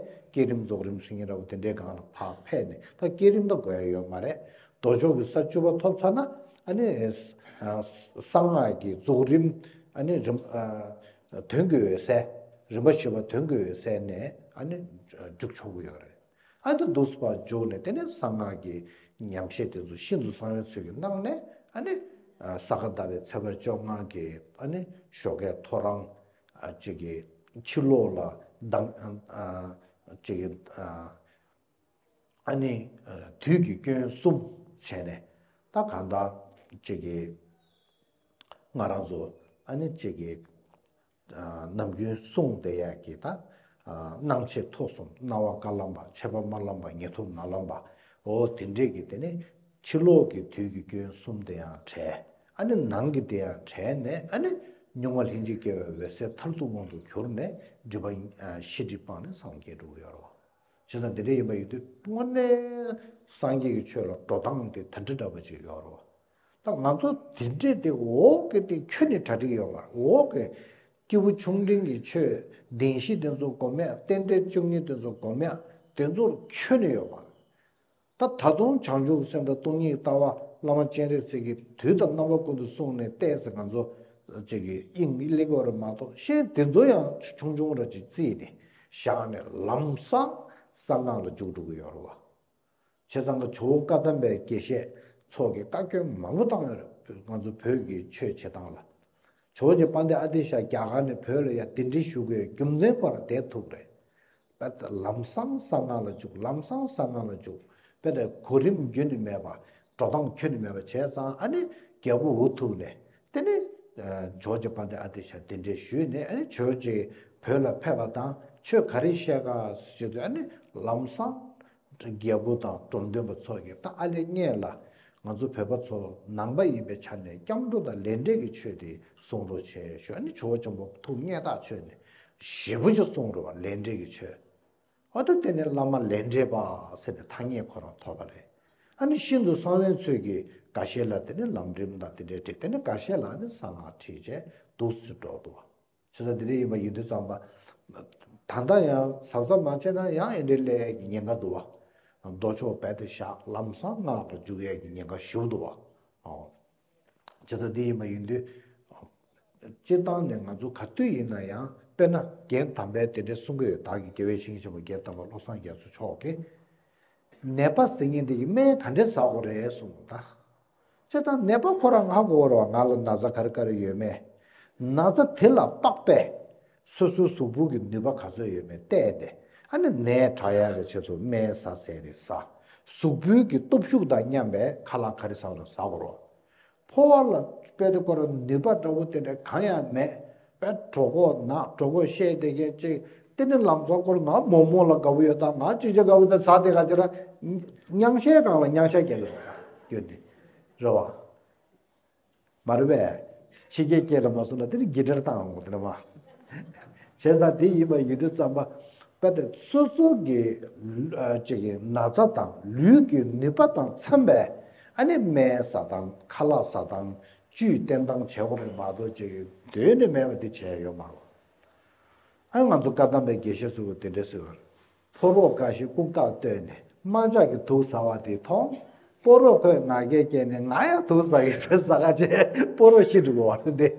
བསྐྱེད་རིམ་རྫོགས་རིམ་ཟེར་མཁན་འདྲ་བོ་དེ་འདྲའི་སྒང་ལ་ཕར་ཕེབས་ནས། ད་བསྐྱེད་རིམ་ད་དགོས་ཡ་ཡོད་མ་རེད། མདོ་ཕྱོགས་ཀྱི་ས་བཅུ་པ་ཐོབ་ཚར་ན་ཨ་ནི་གསང་སྔགས་ཀྱི་རྫོགས་རིམ་ཨ་ནི་རིམ་ཐོན་དགོས་ཡོད་སའི་རིམ་པ་བཞི་པ་ཐོན་དགོས་ཡོད་སའི་ནས་ཨ་ནི་འཇུག་ཆོག་གི་ཡོད་རེད། ཨ་ནི་འདུག་སེ་ཕར་འཇུག་ནས་དེ་ནས་གསང་སྔགས་ཀྱི་ཉམས་བཞེས་དེ་ཚོ་ཤིན་ཏུ་གསང་བའི་ཚུལ་གྱིས་གནང་ནས་ཨ་ནི་ས་ག་ཟླ་བའི་ཚེས་པ་བཅོ་ལྔ་གི་ཨ་ནི་ཞོགས་ཀའི་ཐོ་རངས་ཅིག་གི་ཕྱི་ལོགས་ལ་མདང་ཅིག་གི་ཨ་ནི་དུས་ཀྱི་སྐྱོན་གསུམ་བྱས་ནས་ད་གང་ལྟར་ཅིག་གི་ང་རང་ཚོ་ཨ་ནི་ཅིག་གི་ནམ་རྒྱུན་གསུངས་བསྡད་ཡག་གི་ད་སྣང་མཆེད་ཐོབ་གསུམ། རྣ་བ་ཀ་ལམ་པ། མཆེད་པ་མ་ལམ་པ། ཉེ་ཐོབ་ན་ལམ་པ། འོ་དེ་འདྲས་ཀྱི་དེ་ནི་ཕྱི་ལོགས་ཀྱི་དུས་ཀྱི་སྐྱོན་གསུམ་དེ་ཡང་བྲལ། ཨ་ནི་ནང་གི་དེ་ཡང་བྲལ་ནས་ཨ་ནི་མྱོང་བ་ལྷན་ཅིག་སྐྱེས་པའི་འོད་གསལ་མཐར་ཐུག་མངོན་དུ་གྱུར་ནས་སྒྲིབ་པ་ཤེས་སྒྲིབ་སྤངས་ནས་སངས་རྒྱས་འགྲུབ་ཀྱི་ཡོད་རེད་བ། བྱས་ཙང་འདི་འདྲ་ཡིན་པ་ཡིན་དུས་དངོས་གནས་སངས་རྒྱས་ཀྱི་ཆོས་ལ་འགྲོ་སྟངས་དེ་དེ་འདྲ་འདྲ་པོ་ཅིག་ཡོད་རེད་བ། ད་ང་ཚོ་དེ་འདྲས་དེ་འོག་གི་དེ་ཁྱོན་ནས་གྲ་སྒྲིག་ཡོད་མ་རེད། འོག་གི་སྐྱེས་བུ་ཆུང་འབྲིང་གི་ཆོས་བདེན་བཞི་དེ་ཚོ་སྒོམ་ཡག་རྟེན་འབྲེལ་བཅུ་གཉིས་དེ་ཚོ་སྒོམ་ཡག་དེ་ཚོར་ཁྱོན་ནས་ཡོད་མ་རེད། ད་ད་དུང་བྱང་ཆུབ་སེམས་དང་སྟོང་ཉིད་ལྟ་བ་བླ་མ་སྤྱན་རས་གཟིགས་ཀྱིས་དུས་དང་རྣམ་པ་ཀུན་ཏུ་གསུངས་ནས་བལྟས་ཟེར་ང་ཚོ་ཅིག་གི་དབྱིངས་སླེབས་ཀྱི་ཡོད་རེད་མ་གཏོགས་གཞན་དེ་ཚོ་ཡང་ཆུང་ཆུང་ར་ཅིག་བརྩིས་ནས་བཞག་ནས་ལམ་སང་གསང་སྔགས་ལ་འཇུག་འགྲོ་གི་ཡོད་རེད་བ། བྱས་ཙང་ཀ་ཇོ་བོ་བཀའ་གདམས་པའི་དགེ་བཤེས་ཚོ་གིས་བཀའ་བཀྱོན་མང་པོ་བཏང་ཡོད་རེད། ང་ཚོ་བོད་ཀྱི་ཆོས་བྱེད་སྟངས་ལ། ཇོ་བོ་རྗེ་དཔལ་ལྡན་ཨ་ཏི་ཤ་རྒྱ་གར་ནས་བོད་ལ་ཡ་གདན་འདྲེན་ཞུ་དགོས་རྒྱུ་མཚན་ཁོ་རང་དེ་ཐུག་རེད། དཔེ་ལམ་སང་གསང་སྔགས་ལ་འཇུག་ལམ་སང་གསང་སྔགས་ལ་འཇུག་དཔེ་དེ་གོ་རིམ་ཁྱོན་ནས་མེད་པ། འགྲོ་སྟངས་ཁྱོན་ནས་མེད་པ་བྱས་ཙང་ཨ་ནི་རྒྱལ་པོ་འུ་ཐུག་ནས་དེ་ནས་ཇོ་བོ་རྗེ་དཔལ་ལྡན་ཨ་ཏི་ཤ་གདན་འདྲེན་ཞུས་ནས་ཨ་ནི་ཇོ་བོ་རྗེ་བོད་ལ་ཕེབས་པ་དང་ཆོས་ག་རེ་བཤད་ག་ཟེར་དུས་ཨ་ནི་ལམ་སང་ རྒྱལ་པོ་དང་འབྲོམ་སྟོན་པ་ཚོ་གིས་ད་ཨ་ལས་སྔས་ལ་ང་ཚོ་བོད་པ་ཚོ་ནང་པ་ཡིན་པའི་ཆ་ནས་སྐྱབས་འགྲོ་དང་ལས་འབྲས་ཀྱི་ཆོས་དེ་གསུང་རོགས་བྱས་ཞུ། ཨ་ནི་ཇོ་བོ་རྗེ་མོ་ཐུགས་མཉེས་རྟགས་ཆོས་ནི་ཞེ་པོ་ཅིག་གསུང་རོགས། ལས་འབྲས་ཀྱི་ཆོས། འོ་ད་དེ་ནས་བླ་མ་ལས་འབྲས་པ་ཟེར་ནས་ཐ་སྙད་ཁོ་རང་ཐོབ་པ་རེད། ཨ་ནི་ཤིན་ཏུ་གསང་བའི་ཚུལ་གྱིས་འགའ་ཤས་ལ་དེ་ནས་ལམ་རིམ་དང་དེ་འདྲའི་བསྒྲིགས། དེ་ནས་འགའ་ཤས་ལ་ནི་གསང་སྔགས་ཁྲིད་བྱས་འདུག་སེ་འགྲོ་འདུག་བ། བྱས་ཙང་དེ་འདྲ་ཡིན་པ་ཡིན་དུས་ཙམ་པ། ད་ལྟ་ཡང་གཟབ་གཟབ་མ་བྱས་ན་ཡང་ཨེ་འདྲའི་སླེབས་ཡས་ཀྱི་ཉེན་ཁ་འདུག་བ། མདོ་ཕྱོགས་རྦད་དེ་བཞག་ལམ་སང་སྔགས་ལ་འཇུག་ཡས་ཀྱི་ཉེན་ཁ་ཞེ་པོ་འདུག་བ། ཨོ། བྱས་ཙང་དེ་ཡིན་པ་ཡིན་དུས། སྤྱིར་བཏང་ནས་ང་ཚོ་ག་དུས་ཡིན་ན་ཡང་དཔེར་ན་རྒན་དམ་པས་དེ་འདྲའི་གསུང་གི་ཡོད། བདག་གི་དགེ་བའི་བཤེས་གཉེན་ཆེན་པོ་རྒན་དམ་པ་བློ་བཟང་རྒྱ་མཚོ་མཆོག་གིས། ནད་པ་ཟེར་མཁན་དེ་གི་སྨན་ག་འདྲས་ཟ་དགོས་རེད་གསུངས་ད། བྱས་ཙང་ནད་པ་ཁོ་རང་ཧ་གོ་བར་བ། ང་ལ་ན་ཚ་ག་རེ་ག་རེ་ཡོད་མེད། ན་ཚ་དེ་ལ་དཔག་པའི་སོ་སོའི་གཟུགས་པོ་གི་ནུས་པ་ག་ཚོད་ཡོད་མེད་བལྟས་ཏེ། ཨ་ནི་ནད་དྲག་ཡག་གི་ཆེད་དུ་སྨན་ཟ་ཟེར་རེད་ཟ། གཟུགས་པོའི་གི་སྟོབས་ཤུགས་དང་མཉམ་པའི་ཁ་ལག་ག་རེ་ཟ་བ་ལ་ཟ་དགོས་རོགས། ཕོ་བ་ལ་དཔེ་དེ་ཁོ་རང་ནུས་པ་འདྲ་བོ་དེ་འདྲ་གང་ཡང་མེད་པས། གྲོད་ཁོག་ན་གྲོད་ཁོག་བཤལ་བསྡད་མཁན་ཅིག་དེ་ནི་ལམ་སང་ཁོ་རང་ང་མོག་མོག་ལ་དགའ་བོ་ཡོད་ད། ང་ཅི་བྱ་དགའ་བོ་ད་ཟ་དེ་ག་ཅི་ར། མྱང་ཤའི་སྒང་ལ་མྱང་ཤ་རྒྱག་གི་རེད་བ། སྐྱོན་དེ་རེད་བ། མ་རེད་པས། ཕྱི་རྒྱལ་སྐད་ལ་མ་སོང་ན་དེ་ནི་གི་ཌར་བཏང་འོང་དེ་ནི་མ། བྱས་ཙང་དེ་ཡིན་པ་ཡིན་དུས་ཙམ་པ། དཔེ་དེ་སོ་སོ་གི་ཨ་ཅིག་གི་ན་ཚ་དང་ལུས་ཀྱི་ནུས་པ་དང་འཚམ་པའི་ཨ་ནི་སྨན་ཟ་སྟངས་ཁ་ལག་ཟ་སྟངས་བཅུད་བསྟེན་སྟངས་བྱེད་དགོས་རེད་མ་གཏོགས། ཅིག་གི་སྡོད་ནས་མེད་པ་དེ་བྱས་ཡོད་མ་རེད། ཨ་ང་ཚོ་བཀའ་གདམས་པའི་དགེ་བཤེས་ཚོ་གིས་དེ་འདྲ་ཟེར་བ་རེད། ཕོ་རོག་འགའ་ཞིག་ལྐུགས་རྟགས་བཏོན་ནས་དམག་ཇག་གི་དུག་ཟ་བ་དེ་མཐོང་། ཕོ་རོག་ཁོས་ང་རྒྱལ་སྐྱེས་ནས་ང་ཡང་དུག་ཟ་ཡི་ཟེར་ཟ་ག་བྱས་ཕོ་རོག་ཤི་འགྲོ་གི་བ་རེད་དེ།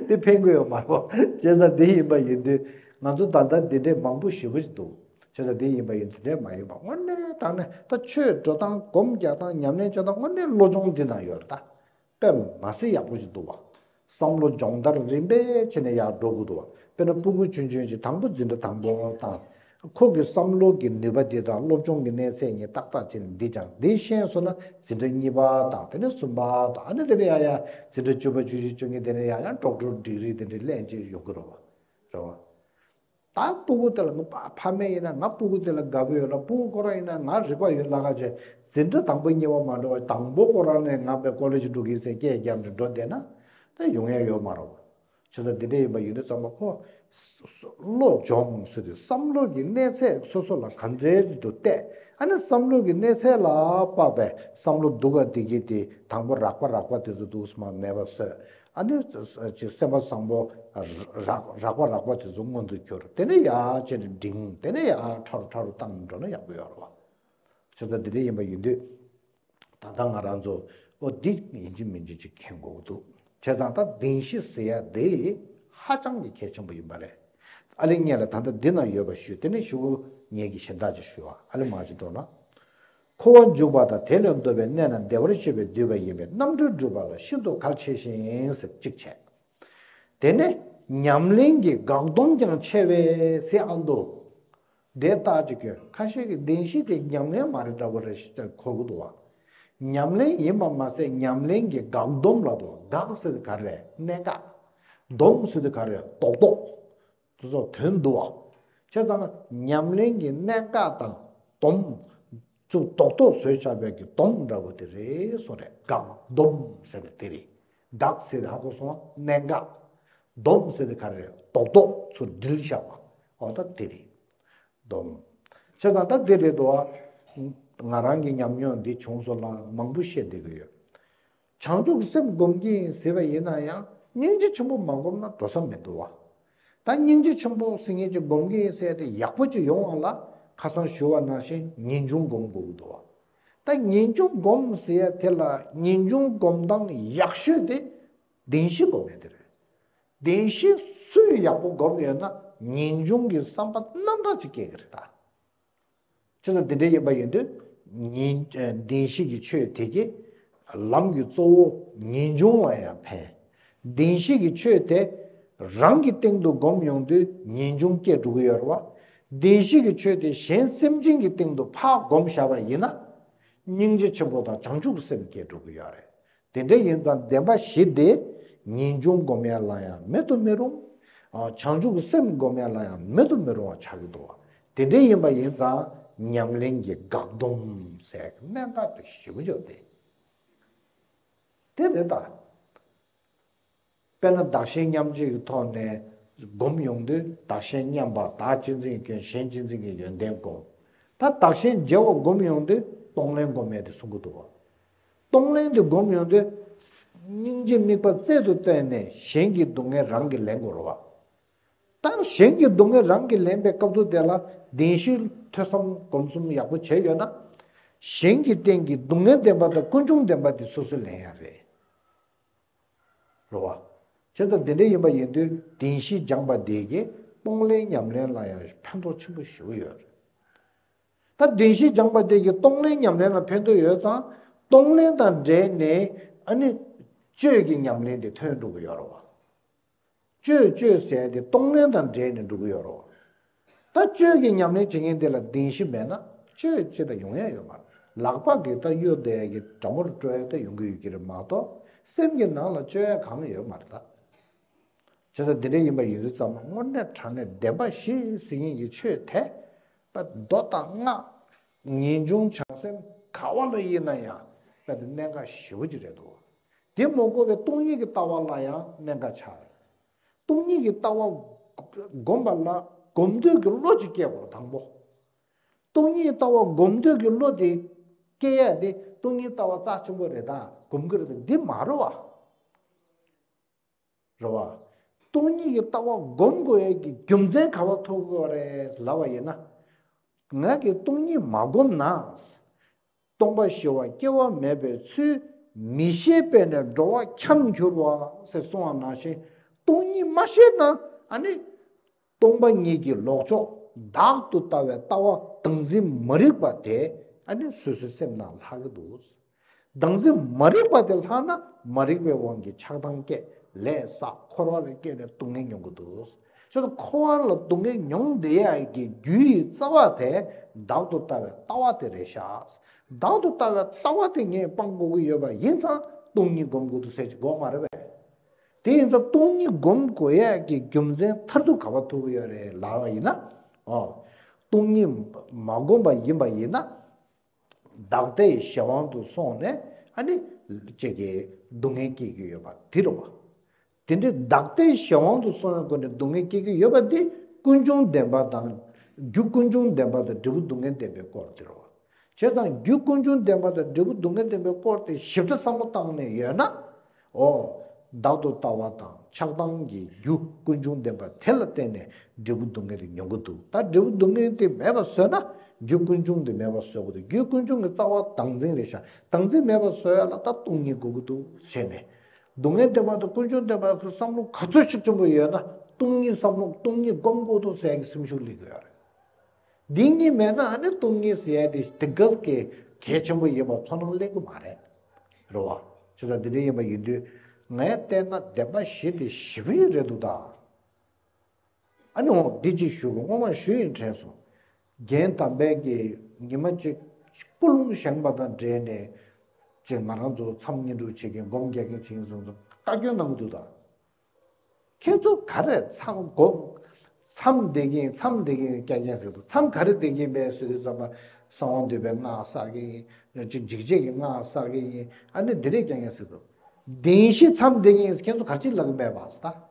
དེ་ཕན་གི་ཡོད་མ་རེད། བྱས་ཙང་དེ་ཡིན་པ་ཡིན་དུས་ང་ཚོ་ད་ལྟ་འདི་འདྲའི་མང་པོ་ཞེ་པོ་ཞིག་འདུག་བྱས་ཙང་དེ་ཡིན་པ་ཡིན་དུས་དེ་འདྲའི་མ་ཡིན་པ་དངོས་གནས་དྲང་གནས་ད་ཆོས་འགྲོ་སྟངས་སྒོམ་རྒྱག་སྟངས་ཉམས་ལེན་བྱེད་སྟངས་དངོས་གནས་བློ་སྦྱོང་འདི་ན་ཡོད་རེད་ད། དཔེ་མ་སྲིད་ཡག་པོ་ཞིག་འདུག་བ། བསམ་བློ་སྦྱོང་བརྡར་རིམ་པས་བྱས་ནས་ཡར་འགྲོ་དགོས་འདུག་བ། དཔེར་ན་སྤུ་གུ་ཆུང་ཆུང་ཞིག་དང་པོ་འཛིན་གྲྭ་དང་པོ་བཏང་། ཁོ་གི་བསམ་བློ་གི་ནུས་པ་འདི་དང་སློབ་སྦྱོང་གི་གནས་ཚད་གཉིས་ཏག་ཏག་བྱས་ནས་འདི་སྦྱངས་འདི་ཤེས་སོང་ན་འཛིན་གྲྭ་གཉིས་པ་དང་དེ་ནས་གསུམ་པ་དང་ཨ་ནི་དེ་ནས་ཡང་ཡང་འཛིན་གྲྭ་བཅུ་པ་བཅུ་བཞི་བཅུ་གཉིས་དེ་ནས་ཡང་ཡང་ཌོག་ཊར་ཌིག་རི་དེ་འདྲ་ལེན་བྱས་ཡོང་གི་རེད་བ། རེད་བ། ད་སྤུ་གུ་དེ་ལ་ངའི་ཕ་མ་ཡིན་ན་ང་སྤུ་གུ་དེ་ལ་དགའ་པོ་ཡོད་ལ། སྤུ་གུ་ཁོ་རང་ཡིན་ན་ང་རིག་པ་ཡོད་ལ་ཁ་ཆེ། འཛིན་གྲྭ་དང་པོ་གཉིས་པ་མ་འགྲོ་བ་དང་པོ་ཁོ་རང་ནས་ང་དཔེ་ཀོ་ལེ་ཇི་འགྲོ་གི་ཟེར་སྐད་རྒྱབ་ནས་འགྲོ་བསྡད་ན་ད་ཡོང་ཡ་ཡོད་མ་རེད་བ། བྱས་ཙང་འདི་འདྲ་ཡིན་པ་ཡིན་དུས་ཙམ་པ་ཁོ་བློ་སྦྱོང་ཟེར་དུས་བསམ་བློ་གི་གནས་ཚད་སོ་སོ་ལ་ག་འདྲའི་ཅིག་ཏུ་བལྟས། ཨ་ནི་བསམ་བློ་གི་གནས་ཚད་ལ་དཔག་པའི་བསམ་བློ་སྡུག་ག་སྡིག་གི་དེ་དང་པོ་རགས་པ་རགས་པ་དེ་ཚོ་འདུག་སེ་མ་མེད་པ་བཟོས། ཨ་ནི་ཅིག་སེམས་པ་བཟང་པོ་རགས་རགས་པ་རགས་པ་དེ་ཚོ་མངོན་དུ་གྱུར། དེ་ནས་ཡར་བྱས་ནས་འབྲིང་། དེ་ནས་ཡར་ཕྲ་རུ་ཕྲ་རུ་བཏང་འགྲོ་ན་ཡག་པོ་ཡོད་རེད་བ། བྱས་ཙང་འདི་འདྲ་ཡིན་པ་ཡིན་དུས། ད་ལྟ་ང་རང་ཚོ་ཨོ་འདི་ཡིན་གཅིག་མིན་གཅིག་ཅིག་མཁྱེན་དགོས་ཀྱི་འདུག་བྱས་ཙང་ད་བདེན་བཞི་ཟེར་ཡ་འདི་ཧ་ཅང་གི་གལ་ཆེན་པོ་ཡིན་པ་རེད། ཨ་ལེ་སྔོན་ལ་ད་ལྟ་འདི་ན་ཡོད་པ་ཞུས། དེ་ནས་གཞུག་གུ་ངེད་ཀྱིས་གཞན་དག་ཅིག་ཞུ་བ། ཨ་ལེ་མར་ཅིག་འགྲོ་ན། འཁོར་བར་འཇུག་པ་དང་དེ་ལས་ལྡོག་པའི་གནས་རྣམས་བདེ་བར་གཤེགས་པས་བསྡུས་པ་ཡིན་པས་རྣམ་གྲོལ་སྒྲུབ་པ་ལ་ཤིན་ཏུ་གལ་ཆེ་ཞིང་ཟེར་གཅིག་བྱས། དེ་ནས་ཉམས་ལེན་གྱི་འགག་སྡོམ་ཀྱང་ཆེ་བས་ཟེར་ཨ་འདུག་དེ་རྟགས་ཅིག་སྐྱོན། ཁ་ཤས་ཀྱིས་བདེན་བཞི་དེ་ཉམས་ལེན་མ་རེད་འདྲ་བོ་རེད་ཞེས་གོ་གི་འདུག་བ། ཉམས་ལེན་ཡིན་པ་མ་ཟད་ཉམས་ལེན་གྱི་འགག་སྡོམ་ལ་འདུག་འགག་ཟེར་དེ་ག་རེ་རེད། གནད་འགག་སྡོམ་ཟེར་དེ་ག་རེ་རེད། རྡོག་རྡོག་དེ་ཚོ་དོན་འདུག་བ། བྱས་ཙང་ཉམས་ལེན་གྱི་གནད་འགག་དང་སྡོམ། ཚུར་རྡོག་རྡོག་བཟོས་བཞག་པའི་གི་སྡོམ་འདྲ་བོ་དེ་རེད་སོང་རེད། འགག་སྡོམ་ཟེར་ནས་དེ་རེད། འགག་ཟེར་ནས་ཧ་གོ་སོང་བ། གནད་འགག་སྡོམ་ཟེར་ནས་ག་རེ་རེད། རྡོག་རྡོག་ཚུར་སྒྲིལ་བཞག་པ། འོ་ད་དེ་རེད། སྡོམ། བྱས་ཙང་ད་དེ་རེད་འདུག་བ། ང་རང་གི་ཉམས་མྱོང་འདི་བྱུང་སོང་ལ་མང་པོ་བཤད་བསྡད་ཀྱི་ཡོད། བྱང་ཆུབ་སེམས་སྒོམ་གྱི་ཡིན་ཟེར་བ་ཡིན་ན་ཡང་སྙིང་རྗེ་ཆེན་པོ་མ་སྒོམ་ན་འགྲོ་ས་མི་འདུག་བ། ད་སྙིང་རྗེ་ཆེན་པོ་ཟེར་མཁན་ཅིག་སྒོམ་གྱི་ཡིན་ཟེར་ཏེ་ཡག་པོ་ཅིག་ཡོང་བ་ལ་ཁ་སང་ཞུ་བ་ནང་བཞིན་ངེས་འབྱུང་སྒོམ་དགོས་ཀྱི་འདུག་བ། ད་ངེས་འབྱུང་སྒོམ་ཟེར་ཡ་དེ་ལ་ངེས་འབྱུང་སྒོམ་སྟངས་ཡག་ཤོས་དེ་བདེན་བཞི་སྒོམ་ཡ་དེ་རེད། བདེན་བཞི་སུས་ཡག་པོ་སྒོམ་ཡོད་ན་ངེས་འབྱུང་གི་བསམ་པ་རྣམ་དག་ཅིག་སྐྱེ་གི་རེད་ད། བྱས་ཙང་འདི་འདྲ་ཡིན་པ་ཡིན་དུས་ངེས་བདེན་བཞི་གི་ཆོས་དེ་གི་ལམ་གྱི་གཙོ་བོ་ངེས་འབྱུང་ལ་ཡང་ཕན། བདེན་བཞི་གི་ཆོས་དེ་རང་གི་སྟེང་དུ་སྒོམ་ཡོང་དུས་ངེས་འབྱུང་སྐྱེ་འགྲོ་གི་ཡོད་རེད་བ། བདེན་བཞི་གི་ཆོས་དེ་གཞན་སེམས་ཅན་གྱི་སྟེང་དུ་ཕར་སྒོམ་བཞག་པ་ཡིན་ན་སྙིང་རྗེ་ཆེན་པོ་དང་བྱང་ཆུབ་སེམས་སྐྱེ་འགྲོ་གི་ཡོད་རེད། དེ་འདྲ་ཡིན་ཙང་བདེན་པ་བཞི་དེ་ངེས་འབྱུང་སྒོམ་ཡ་ལ་ཡང་མེད་དུ་མི་རུང་། ཨ་བྱང་ཆུབ་སེམས་སྒོམ་ཡ་ལ་ཡང་མེད་དུ་མི་རུང་བ་ཆགས་ཀྱི་འདུག་བ། དེ་འདྲ་ཡིན་པ་ཡིན་ཙང་ ཉམས་ལེན་གྱི་འགག་སྡོམ་ཟེར་གནད་འགག་དེ་ཞེ་པོ་ཅིག་དེ། དེ་རེད་ད། དཔེར་ན་བདག་གཞན་མཉམ་བརྗེ་གི་ཐོག་ནས་སྒོམ་ཡོང་དུས་བདག་གཞན་མཉམ་པ། བདག་གཅེས་འཛིན་གྱི་སྐྱོན། གཞན་གཅེས་འཛིན་གྱི་ཡོན་ཏན་སྒོམ། ད་བདག་གཞན་བརྗེ་བ་སྒོམ་ཡོང་དུས་གཏོང་ལེན་སྒོམ་ཡས་དེ་གསུང་གི་འདུག་བ། གཏོང་ལེན་དེ་སྒོམ་ཡོང་དུས་སྙིང་རྗེ་དམིགས་པ་རྩལ་དུ་བཏོན་ནས་གཞན་གྱི་སྡུག་བསྔལ་རང་གིས་ལེན་དགོས་རེད་བ། ད་གཞན་གྱི་སྡུག་བསྔལ་རང་གིས་ལེན་པའི་སྐབས་སུ་དེ་ལ་བདེན་བཞི་ཐོས་བསམ་སྒོམ་གསུམ་ཡག་པོ་བྱས་ཡོད་ན། གཞན་གྱི་སྟེང་གི་སྡུག་བསྔལ་བདེན་པ་དང་ཀུན་འབྱུང་བདེན་པ་དེ་སོ་སོས་ལེན་ཡ་རེད། རེད་བ། བྱས་ཙང་དེ་འདྲ་ཡིན་པ་ཡིན་དུས་བདེན་བཞི་སྦྱངས་པ་དེ་གིས་གཏོང་ལེན་ཉམས་ལེན་ལ་ཡང་ཕན་ཐོགས་ཆེན་པོ་ཞེ་པོ་ཡོད་རེད། ད་བདེན་བཞི་སྦྱངས་པ་དེ་གིས་གཏོང་ལེན་ཉམས་ལེན་ལ་ཕན་ཐོགས་ཡོད་ཙང་གཏོང་ལེན་དང་འབྲེལ་ནས་ཨ་ནི་སྤྱོད་ཀྱི་ཉམས་ལེན་དེ་ཐོན་འགྲོ་གི་ཡོད་རེད་བ། སྤྱོད་སྤྱོད་ཟེར་ཡ་དེ་གཏོང་ལེན་དང་འབྲེལ་ནས་འགྲོ་གི་ཡོད་རེད་བ། ད་སྤྱོད་ཀྱི་ཉམས་ལེན་བྱེད་མཁན་དེ་ལ་བདེན་བཞི་མེད་ན་སྤྱོད་ཅི་ད་ཡོང་ཡ་ཡོད་མ་རེད། ལག་པ་གིས་ད་གཡོ་བསྡད་ཡ་གི་དགྲ་མོར་སྤྲོད་ཡ་ད་ཡོང་གི་ཡོད་ཀྱི་རེད་མ་གཏོགས་སེམས་ཀྱི་ནང་ལ་སྤྱོད་ཡ་གང་ཡོད་མ་རེད་ད། བྱས་ཙང་འདི་འདྲ་ཡིན་པ་ཡིན་དུས་ཙམ་པ་དངོས་གནས་དྲང་གནས་བདེན་པ་བཞི་ཟེར་མཁན་གྱི་ཆོས་དེ། པ་མདོ་དང་སྔགས། ངེས་འབྱུང་བྱང་སེམས་ག་བ་ལ་ཡིན་ན་ཡང་པ་དེ་གནད་འགག་ཞེ་པོ་ཅིག་རེད་འདུག་དེ་མ་གོ་བའི་སྟོང་ཉིད་ཀྱི་ལྟ་བ་ལ་ཡང་གནད་འགག་ཆགས་ཡོད། སྟོང་ཉིད་ཀྱི་ལྟ་བ་སྒོམ་པ་ལ་སྒོམ་འདོད་ཀྱི་བློ་ཅིག་སྐྱེ་དགོས་རེད་དང་པོ། སྟོང་ཉིད་ལྟ་བ་སྒོམ་འདོད་ཀྱི་བློ་དེ་སྐྱེ་ཡ་དེ་སྟོང་ཉིད་ལྟ་བ་རྩ་ཆེན་པོ་རེད་ད་སྒོམ་གྱི་རེད་ད་འདི་མ་རེད་བ། རེད་བ། སྟོང་ཉིད་ཀྱི་ལྟ་བ་སྒོམ་དགོས་ཡས་ཀྱི་རྒྱུ་མཚན་ག་བ་ཐུག་གི་ཡོད་རེད་ལབ་པ་ཡིན་ན། ང་གིས་སྟོང་ཉིད་མ་བསྒོམས་ན། སྟོང་པ་ཞི་བ་སྐྱེ་བ་མེད་པའི་ཚུལ་མི་ཤེས་པས་ནི་འགྲོ་བ་འཁྱམས་འགྱུར་བ་ཟེར་གསུངས་པ་ནང་བཞིན་སྟོང་ཉིད་མ་ཤེས་ན་ཨ་ནི། སྟོང་པ་ཉིད་ཀྱི་ལོག་ཕྱོགས་བདག་ཏུ་ལྟ་བའི་ལྟ་བ་བདག་འཛིན་མ་རིག་པ་དེ་ཨ་ནི་སོ་སོའི་སེམས་ནང་ལྷག་གི་འདུག་བདག་འཛིན་མ་རིག་པ་དེ་ལྷག་ན་མ་རིག་པའི་དབང་གིས་ཆགས་སྡང་སྐྱེ། ལས་བསགས། འཁོར་བ་ལ་སྐྱེས་ནས་སྡུག་བསྔལ་མྱོང་གི་འདུག་བྱས་ཙང་འཁོར་བ་ལ་སྡུག་བསྔལ་མྱོང་བསྡད་ཡ་གི་རྒྱུ་ཡི་རྩ་བ་དེ་བདག་ཏུ་ལྟ་བའི་ལྟ་བ་དེ་རེད་ཤག་བདག་ཏུ་ལྟ་བའི་ལྟ་བ་དེ་ངས་སྤང་དགོས་ཀྱི་ཡོད་པ་ཡིན་ཙང་སྟོང་ཉིད་སྒོམ་དགོས་འདུག་ཟེར་གྱི་དགོས་མ་རེད་པས། དེ་ཡིན་ཙང་སྟོང་ཉིད་སྒོམ་དགོས་ཡས་ཀྱི་རྒྱུ་མཚན་མཐར་ཐུག་ག་པར་ཐུག་གི་ཡོད་རེད་ལབ་པ་ཡིན་ན། ཨོ། སྟོང་ཉིད་མ་བསྒོམས་པ་ཡིན་པ་ཡིན་ན། བདག་ལྟའི་གཞན་དབང་དུ་སོང་ནས་ཨ་ནི། ཅིག་གི་སྡུག་བསྔལ་སྐྱེ་གི་ཡོད་པ་དེ་རེད་བ། དེ་འདྲའི་བདག་ལྟའི་གཞན་དབང་དུ་སོང་བའི་སྒོ་ནས་སྡུག་བསྔལ་སྐྱེ་གི་ཡོད་པ་འདི་ཀུན་འབྱུང་བདེན་པ་དང་། རྒྱུ་ཀུན་འབྱུང་བདེན་པ་དང་འབྲས་བུ་སྡུག་བསྔལ་བདེན་པའི་སྐོར་དེ་རེད་བ། བྱས་ཙང་རྒྱུ་ཀུན་འབྱུང་བདེན་པ་དང་འབྲས་བུ་སྡུག་བསྔལ་བདེན་པའི་སྐོར་དེ་ཞིབ་ཕྲ་བསམ་བློ་བཏང་ནས་ཡོད་ན། ཨོ། བདག་ཏུ་ལྟ་བ་དང་ཆགས་སྡང་གི་རྒྱུ་ཀུན་འབྱུང་བདེན་པ་དེ་ལ་བརྟེན་ནས་འབྲས་བུ་སྡུག་བསྔལ་དེ་མྱོང་གི་འདུག་ད་འབྲས་བུ་སྡུག་བསྔལ་དེ་མེད་པ་བཟོས་ན་རྒྱུ་ཀུན་འབྱུང་དེ་མེད་པ་བཟོ་དགོས་འདུག་རྒྱུ་ཀུན་འབྱུང་གི་རྩ་བ་བདག་འཛིན་རེད་ཤག་བདག་འཛིན་མེད་པ་བཟོ་ཡ་ལ་ད་སྟོང་ཉིད་དགོས་ཀྱི་འདུག་བྱས་ནས། སྡུག་བསྔལ་བདེན་པ་དང་ཀུན་འབྱུང་བདེན་པ་ཁོ་བསམ་བློ་ག་ཚོད་ཤུགས་ཆེན་པོ་ཡོད་ན་སྟོང་ཉིད་བསམ་བློ་སྟོང་ཉིད་སྒོམ་དགོས་འདུག་ཟེར་ཡ་གི་སེམས་ཤུགས་སླེབས་ཀྱི་ཡོད་རེད། འདི་གཉིས་མེད་ན་ཨ་ནི་སྟོང་ཉིད་ཟེར་ཡ་དེ་དེ་ག་གི་གལ་ཆེན་པོ་ཡིན་པ་ཚོར་སྣང་སླེབས་ཀྱི་མ་རེད། རེད་བ། བྱས་ཙང་འདི་འདྲ་ཡིན་པ་ཡིན་དུས་ངས་བལྟས་ན་བདེན་པ་བཞི་དེ་ཞེ་པོ་ཅིག་རེད་འདུག་ད། ཨ་ནི་འོ་འདི་གཅིག་ཞུ་དགོས་སྔོན་མ་ཞུ་ཡིན་དྲན་སོང་། རྒན་དམ་པས་ཀྱིས་ཉི་མ་གཅིག་ཀུན་སློང་བཞེངས་པ་དང་འབྲེལ་ནས་ཅིག་ང་རང་ཚོ་མཚམས་བསྙེན་སྒྲུབ་བྱེད་མཁན་སྒོམ་རྒྱག་མཁན་བྱེད་མཁན་ཚོ་བཀའ་བཀྱོན་གནང་གི་འདུག་ད། ཁྱེད་ཚོ་ག་རེ་མཚམས་སྒོམ། མཚམས་བསྡད་ཀྱིན་མཚམས་བསྡད་ཀྱིན་རྐྱང་རྐྱང་ཟེར་འདུག་མཚམས་ག་རེ་བསྡད་ཀྱིན་པས་ཟེར་དུས་ཙམ་པ་གསང་བ་འདུས་པའི་སྔགས་བསགས་ཀྱི་ཡིན། ཅིག་འཇིགས་བྱེད་ཀྱི་སྔགས་བསགས་ཀྱི་ཡིན། ཨ་ནི་འདི་རེད་རྐྱང་རྐྱང་ཟེར་འདུག་བདེན་བཞིའི་མཚམས་བསྡད་ཀྱིན་ཁྱེད་ཚོ་ག་རེ་ཅིག་ལབ་ཀྱི་མེད་པ་ཟེར་ད།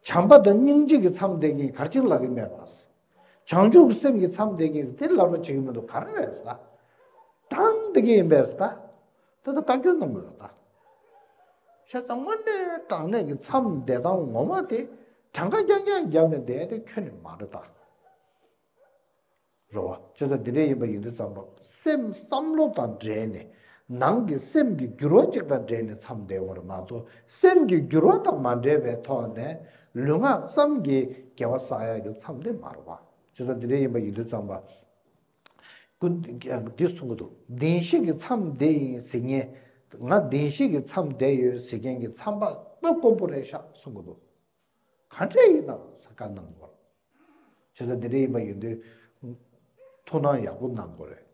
བྱམས་པ་དང་སྙིང་རྗེ་གི་མཚམས་བསྡད་ཀྱིན་ག་རེ་ཅིག་ལབ་ཀྱི་མེད་པ་ཟེར། བྱང་ཆུབ་ཀྱི་སེམས་ཀྱི་མཚམས་བསྡད་ཀྱིན་དེ་ལབ་རོགས་བྱེད་ཀྱི་མི་འདུག་ག་རེ་རེད་ཟེར་ད། དང་བསྡད་ཀྱི་ཡིན་པས་ཟེར་ད། དེ་ལྟར་བཀའ་བཀྱོན་གནང་དགོས་ད། བྱས་ཙང་དངོས་གནས་དྲང་གནས་ཀྱི་མཚམས་བསྡད་སྟངས་ངོ་མ་དེ་གྲངས་ཀ་རྐྱང་རྐྱང་བརྒྱབ་ནས་བསྡད་དེ་ཁྱོན་ནས་མ་རེད་ད། རེད་བ། བྱས་ཙང་འདི་འདྲ་ཡིན་པ་ཡིན་དུས་ཙམ་པ་སེམས་བསམ་བློ་དང་འབྲེལ་ནས་ནང་གི་སེམས་ཀྱི་འགྱུར་བ་གཅིག་དང་འབྲེལ་ནས་མཚམས་བསྡད་པ་རེད་མ་གཏོགས་སེམས་ཀྱི་འགྱུར་བ་དང་མ་འབྲེལ་བའི་ཐོག་ནས་ལུས་ངག་ཙམ་གྱིས་དགེ་བ་བསགས་ཡག་གི་མཚམས་དེ་མ་རེད་བ། བྱས་ཙང་འདི་འདྲ་ཡིན་པ་ཡིན་དུས་ཙམ་པ། ཀུན་འདི་གསུང་གི་འདུག་བདེན་བཞི་གི་མཚམས་བསྡད་ཡིན་ཟེར་མཁན། ང་བདེན་བཞི་གི་མཚམས་བསྡད་ཡོད་ཟེར་མཁན་གྱི་མཚམས་པ་དཔེ་དཀོན་པོ་རེད་ཤག་གསུང་གི་འདུག་ག་འདྲ་ཡིན་ནམ་ཟེར་བཀའ་གནང་དགོས། བྱས་ཙང་འདི་འདྲ་ཡིན་པ་ཡིན་དུས། ཐུགས་སྣང་ཡག་པོ་གནང་དགོས་རེད།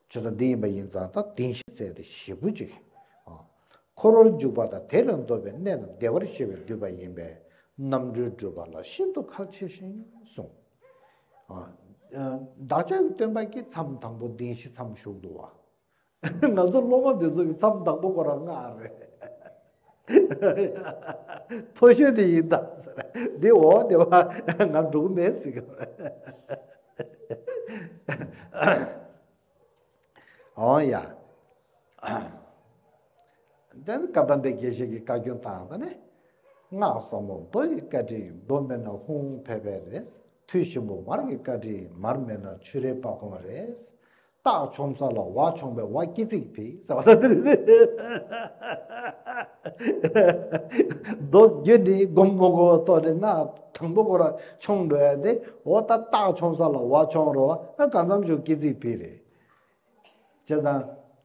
བྱས་ཙང་འདི་ཡིན་པ་ཡིན་ཙང་ད་བདེན་བཞི་ཟེར་དེ་ཞེ་པོ་ཅིག་ཨ། འཁོར་བར་འཇུག་པ་དང་དེ་ལས་ལྡོག་པའི་གནས་རྣམས་བདེ་བར་གཤེགས་པས་བསྡུས་པ་ཡིན་པས་རྣམ་གྲོལ་སྒྲུབ་པ་ལ་ཤིན་ཏུ་ཁག་ཆེ་ཞིང་གསུངས། ཨ། བདག་ཅག་གི་སྟོན་པ་གིས་མཚམས་དང་པོ་བདེན་བཞི་མཚམས་བཞུགས་འདུག་བ། ང་ཚོ་སློབ་མ་འདི་ཚོ་གི་མཚམས་དང་པོ་ཁོ་རང་སྔགས་རེད། མཐོ་ཤོས་དེ་ཡིན་ད་ཟེར། འདི་འོ་དེ་བ་ང་འགྲོ་གི་མེད་ཟེར་གི་རེད། འོ་ཡ། དེ་ནི་བཀའ་གདམས་པའི་དགེ་བཤེས་ཀྱི་བཀའ་བཀྱོན་དང་ད་ནི། སྔགས་ཟབ་མོ་མདོ་ཡི་བཀའ་དྲིན། མདོ་མེད་ན་ཧཱུྃ་ཕལ་པའི་རེད། ཐུགས་ཆེན་པོ་མར་གྱི་བཀའ་དྲིན། མར་མེད་ན་ཆུ་རའི་སྤ་གོང་རེད། སྟག་མཆོང་ས་ལ་ཝ་མཆོང་བའི་ཝ་སྐྱེ་ཚིག་ཕི་ཟེར་བ་དེ་རེད། མདོ་རྒྱུད་འདི་སྒོམ་མ་དགོས་པ་ཐོག་ནས་སྔགས་དང་པོ་ཁོ་ར་མཆོང་འགྲོ་ཡ་དེ་འོ་ད་སྟག་མཆོང་ས་ལ་ཝ་མཆོང་རོ་ཨ་གང་འཚམ་ཞིག་སྐྱེ་ཚིག་ཕི་རེད། བྱས་ཙང་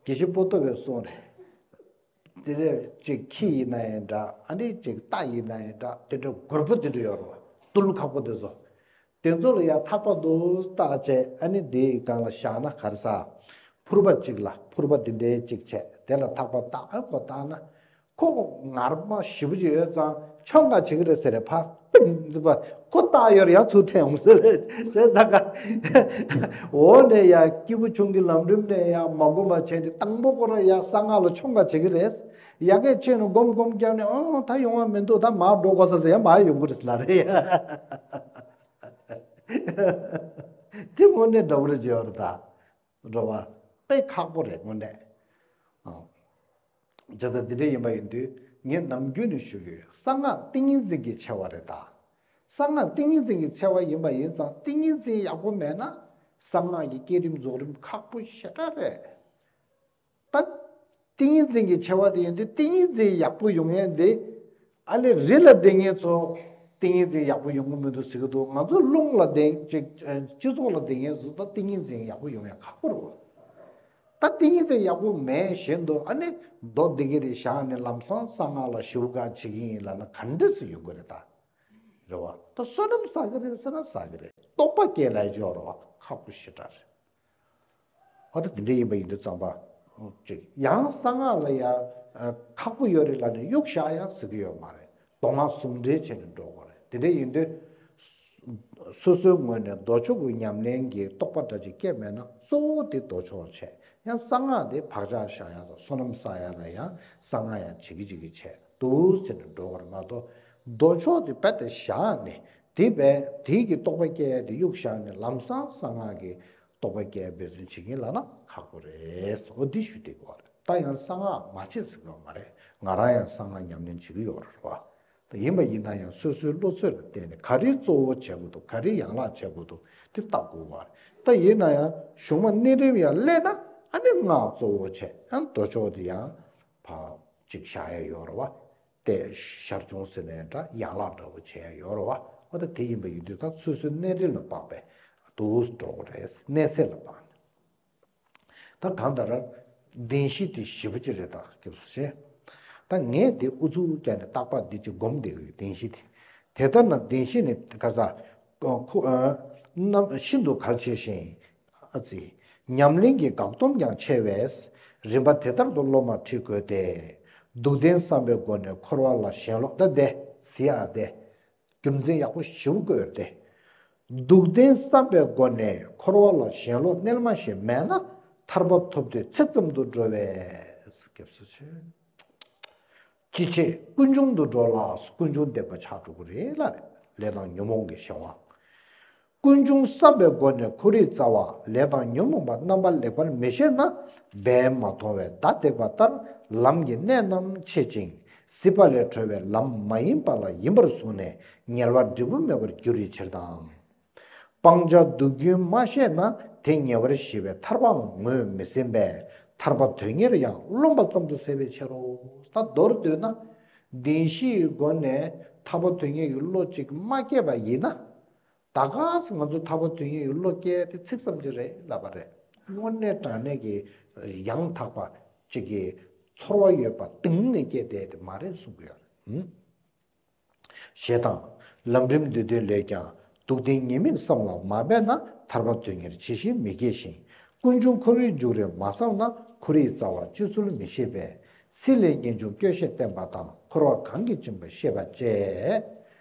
དགེ་བཤེས་པོ་ཏོ་བའི་གསུང་རེད། དེ་རེད་ཅིག་ཁྱི་ཡིན་ན་ཡང་འདྲ་ཨ་ནི་ཅིག་རྟ་ཡིན་ན་ཡང་འདྲ་དེ་འདྲ་རྒོད་པོ་དེ་འདྲ་ཡོད་རོ། རྡུལ་ཁག་པོ་དེ་ཚོ། དེ་ཚོ་ལ་ཡང་ཐག་པ་འདུག་བཏགས་བྱས་ཨ་ནི་དེའི་སྒང་ལ་བཞག་ན་ག་རེ་ཟ། ཕུར་པ་གཅིག་ལ་ཕུར་པ་འདི་འདྲའི་གཅིག་བྱས་དེ་ལ་ཐག་པ་བཏགས་ཨ་ཁོ་བཏགས་ན། ཁོ་ངར་མ་ཞེ་པོ་ཅིག་ཡོད་ཙང་མཆོང་ག་བྱེད་ཀྱི་རེད་ཟེར་རེད་ཕ། ཏིང་ཟེར་བ་ཁོ་བཏགས་ཡོད་རེད་ཡང་ཚུར་འཐེན་འོང་ཟེར་རེད་དེ་ཙང་ཀ་འོ་ནས་ཡང་སྐྱེས་བུ་ཆུང་གི་ལམ་རིམ་ནས་ཡང་མ་གོམས་པ་བྱས་ཏེ་དང་པོ་ཁོ་ར་ཡང་གསང་སྔགས་ལ་མཆོང་ག་བྱེད་ཀྱི་རེད། ཡ་གི་ཆེ་ནས་སྒོམ་སྒོམ་བརྒྱབ་ནས་ཨང་ད་ཡོང་བ་མི་འདུག་ད་མར་འགྲོ་དགོས་ས་ཟེར་ཡང་མར་ཡོང་གི་རེད་ལ་རེད། དེ་དངོས་གནས་འདྲ་བོ་རེ་བྱེད་ཡོད་རེད་ད། འགྲོ་བ་དཔེ་ཁག་པོ་རེད་དངོས་གནས། ཨང་། བྱས་ཙང་འདི་འདྲ་ཡིན་པ་ཡིན་དུས་ངས་ནམ་རྒྱུན་ནས་ཞུ་གི་ཡོད། གསང་སྔགས་ཏིང་ངེ་འཛིན་གྱི་ཆེ་བ་རེད་ད། གསང་སྔགས་ཏིང་ངེ་འཛིན་གྱི་ཆེ་བ་ཡིན་པ་ཡིན་ཙང་ཏིང་ངེ་འཛིན་ཡག་པོ་མེད་ན་གསང་སྔགས་ཀྱི་བསྐྱེད་རིམ་རྫོགས་རིམ་ཁག་པོ་ཞེ་དྲག་རེད། ད་ཏིང་ངེ་འཛིན་གྱི་ཆེ་བ་དེ་ཡིན་དུས་ཏིང་ངེ་འཛིན་ཡག་པོ་ཡོང་ཡས་འདི་ཨ་ལེ་རི་ལ་བསྡད་མཁན་ཚོ་ཏིང་ངེ་འཛིན་ཡག་པོ་ཡོང་གི་མི་འདུག་ཟེར་གི་འདུག་ང་ཚོ་རླུང་ལ་བསྡད་ཅིག་སྤྱི་ཚོགས་ལ་བསྡད་མཁན་ཚོ་ད་ཏིང་ངེ་འཛིན་ཡག་པོ་ཡོང་ཡས་ཁག་པོ་རེད། ད་ཏིང་ངེ་འཛིན་ཡག་པོ་མེད་བཞིན་དུ་ཨ་ནི་མདོ་འདི་གི་རེད་བཞག་ནས་ལམ་སང་གསང་སྔགས་ལ་ཞུ་ག་བྱེད་ཀྱི་ཡིན་ལབ་ན་ག་འདྲ་སེ་ཡོང་གི་རེད་ད། རེད་བ། ད་བསོད་ནམས་བསགས་ཀྱི་རེད་ཟེར་ན་བསགས་ཀྱི་རེད། རྟོགས་པ་སྐྱེ་ལ་ཡི་ཅོག་རེད་བ་ཁག་པོ་ཞེ་དྲག་རེད། ཨ་ད་དེ་འདྲ་ཡིན་པ་ཡིན་དུས་ཙམ་པ། ཅིག་ཡང་གསང་སྔགས་ལ་ཡ་ཁག་པོ་ཡོད་རེད་ལབ་ནས་གཡུག་བཞག་ཡང་ཟེར་གྱི་ཡོད་མ་རེད། མདོ་སྔགས་ཟུང་འབྲེལ་བྱས་ནས་འགྲོ་དགོས་རེད། དེ་འདྲ་ཡིན་དུས། སོ་སོའི་ངོས་ནས་མདོ་ཕྱོགས་ཀྱི་ཉམས་ལེན་གྱི་རྟོགས་པ་འདྲ་ཅིག་སྐྱེས་མེད་ན་གཙོ་བོ་དེ་མདོ་ཕྱོགས་བྱས། ཡང་གསང་སྔགས་དེ་བག་ཆགས་བཞག་ཡ་དང་བསོད་ནམས་བསགས་ཡ་ལ་ཡང་གསང་སྔགས་ཡང་བྱེད་ཀྱི་བྱེད་ཀྱི་བྱས་འདུག་ཟེར་ནས་འགྲོ་བར་མ་གཏོགས། མདོ་ཕྱོགས་དེ་རྦད་དེ་བཞག་ནས་དེ་རྦད་དེ་གི་རྟོགས་པ་སྐྱེ་ཡ་དེ་གཡུག་བཞག་ནས་ལམ་སང་གསང་སྔགས་ཀྱི་རྟོགས་པ་སྐྱེ་འབད་བརྩོན་བྱེད་ཀྱིན་ལབ་ན་ཁག་པོ་རེད། འོ་འདི་ཞུ་བསྡད་དགོས་རེད། ད་ཡང་གསང་སྔགས་མ་བྱེད་ཟེར་གྱི་ཡོད་མ་རེད། ང་རང་ཡང་གསང་སྔགས་ཉམས་ལེན་བྱེད་ཀྱི་ཡོད་རེད་བ། ད་ཡིན་པ་ཡིན་ན་ཡང་སོ་སོའི་བློ་ཚོད་ལ་བརྟེན་ནས་ག་རེ་གཙོ་བོ་བྱེད་དགོས་འདུག་ག་རེ་ཡན་ལག་བྱེད་དགོས་འདུག་དེ་བལྟ་དགོས་བ་རེད། ད་ཡིན་ན་ཡང་གཞུང་མ་གནས་རིམ་ཡང་སླེབས་ན་ཨ་ནི་སྔགས་གཙོ་བོ་བྱས་ཡང་མདོ་ཕྱོགས་དེ་ཡང་ཕར་ཅིག་བཞག་ཡ་ཡོད་རེད་བ། དེ་ཞར་བྱུང་ཟེར་ནས་འདྲ་ཡན་ལག་འདྲ་བོ་བྱས་ཡ་ཡོད་རེད་བ། འོ་ད་དེ་ཡིན་པ་ཡིན་དུས་ད་སོ་སོའི་གནས་རིམ་ལ་དཔག་པའི་འདུག་འགྲོ་དགོས་རེད། གནས་ཚད་ལ་དཔག་ནས། ད་གང་ལྟར། བདེན་བཞི་དེ་ཞེ་པོ་ཅིག་རེད་ད་སྐྱབས་སུ་མཆི། ད་ངས་དེ་ཨུ་ཚུགས་བརྒྱབ་ནས་རྟག་པར་འདི་ཅིག་སྒོམ་བསྡད་ཡོད་བདེན་བཞི་དེ། དེ་ལྟར་ན་བདེན་བཞི་ནི་ག་ས། ཁོ་ཨ། རྣམ་ཤིན་ཏུ་གལ་ཆེ་ཞིང་། ཨ་ཙི། ཉམས་ལེན་གྱི་འགག་སྡོམ་ཀྱང་ཆེ་བས། རིམ་པ་དེ་ལྟར་དུ་སློབ་མར་ཁྲིད་དགོས་ཏེ། སྡུག་བདེན་བསམ་པའི་སྒོ་ནས་འཁོར་བ་ལ་ཞེན་ལོག་ད་དེ་ཟེར་ཡ་དེ། རྒྱུ་མཚན་ཡག་པོ་ཞིབ་བཀོད་དེ། སྡུག་བདེན་བསམ་པའི་སྒོ་ནས་འཁོར་བ་ལ་ཞེན་ལོག་རྣལ་མ་ཞིག་མེད་ན་ཐར་པ་ཐོབ་དུས་ཚིག་ཙམ་དུ་འགྲོ་བས། སྐྱབས་སུ་མཆི། ཅི་བྱེད་ཀུན་འབྱུང་དུ་འགྲོ་ལ་ཀུན་འབྱུང་བདེན་པ་ཆགས་འགྲོ་གི་རེད་ལ་རེད། ལས་དང་ཉོན་མོངས་ཀྱི་གཞན་དབང་། ཀུན་འབྱུང་བསམ་པའི་སྒོ་ནས་ཁོ་རའི་རྩ་བ་ལས་དང་ཉོན་མོངས་པ་རྣམ་པ་ལེགས་པར་མི་ཤེས་ན་འབེན་མ་ཐོང་བའི་མདའ་རྡེག་པ་ལྟར་ལམ་གྱི་གནད་རྣམས་ཕྱེད་ཅིང་། སྲིད་པ་ལས་གྲོལ་བའི་ལམ་མ་ཡིན་པ་ལ་ཡིན་པར་བཟུང་ནས་ཉེ་བར་འབྲས་བུ་མེད་པར་འགྱུར་བའི་ཕྱིར་དང་། སྤང་བྱ་སྡུག་ཀུན་མ་ཤེས་ན་དེ་ཉེ་བར་ཞི་བའི་ཐར་པའང་ངོས་མི་ཟིན་པས་ཐར་པ་དོན་གཉེར་ཡང་རློམ་པ་ཙམ་དུ་ཟད་པའི་ཕྱིར་རོ། ད་མདོར་བསྡུས་ན། བདེན་བཞིའི་སྒོ་ནས་ཐར་པ་དོན་གཉེར་གྱི་བློ་གཅིག་མ་སྐྱེས་པ་ཡིན་ན། ད་ག་སེ་ང་ཚོ་ཐར་པ་དོན་གཉེར་གྱི་བློ་སྐྱེ་དེ་ཚིག་ཙམ་གྱི་རེད་ལབ་པ་རེད། དངོས་གནས་དྲང་གནས་ཀྱི་ཡང་དག་པ་གཅིག་གི་ཚོར་བ་ཡོད་པ་གཏིང་ནས་སྐྱེ་བསྡད་དེ་མ་རེད་གསུང་གི་ཡོད་རེད། ཞེས་དང་། ལམ་རིམ་བསྡུས་དོན་ལས་ཀྱང་སྡུག་བདེན་ཉེས་དམིགས་བསམ་ལ་མ་འབད་ན་ཐར་པ་དོན་གཉེར་ཇི་བཞིན་མི་སྐྱེ་ཞིང་། ཀུན་འབྱུང་འཁོར་བའི་རྒྱུ་རེད་མ་བསམ་ན་ཁོ་རའི་རྩ་བ་སྤྱོད་ཚུལ་མི་ཤེས་པས་སྲིད་ལས་ངེས་འབྱུང་སྐྱོ་ཤས་བསྟན་པ་དང་འཁོར་བ་གང་གིས་བཅིངས་པ་ཤེས་པ་བཅས།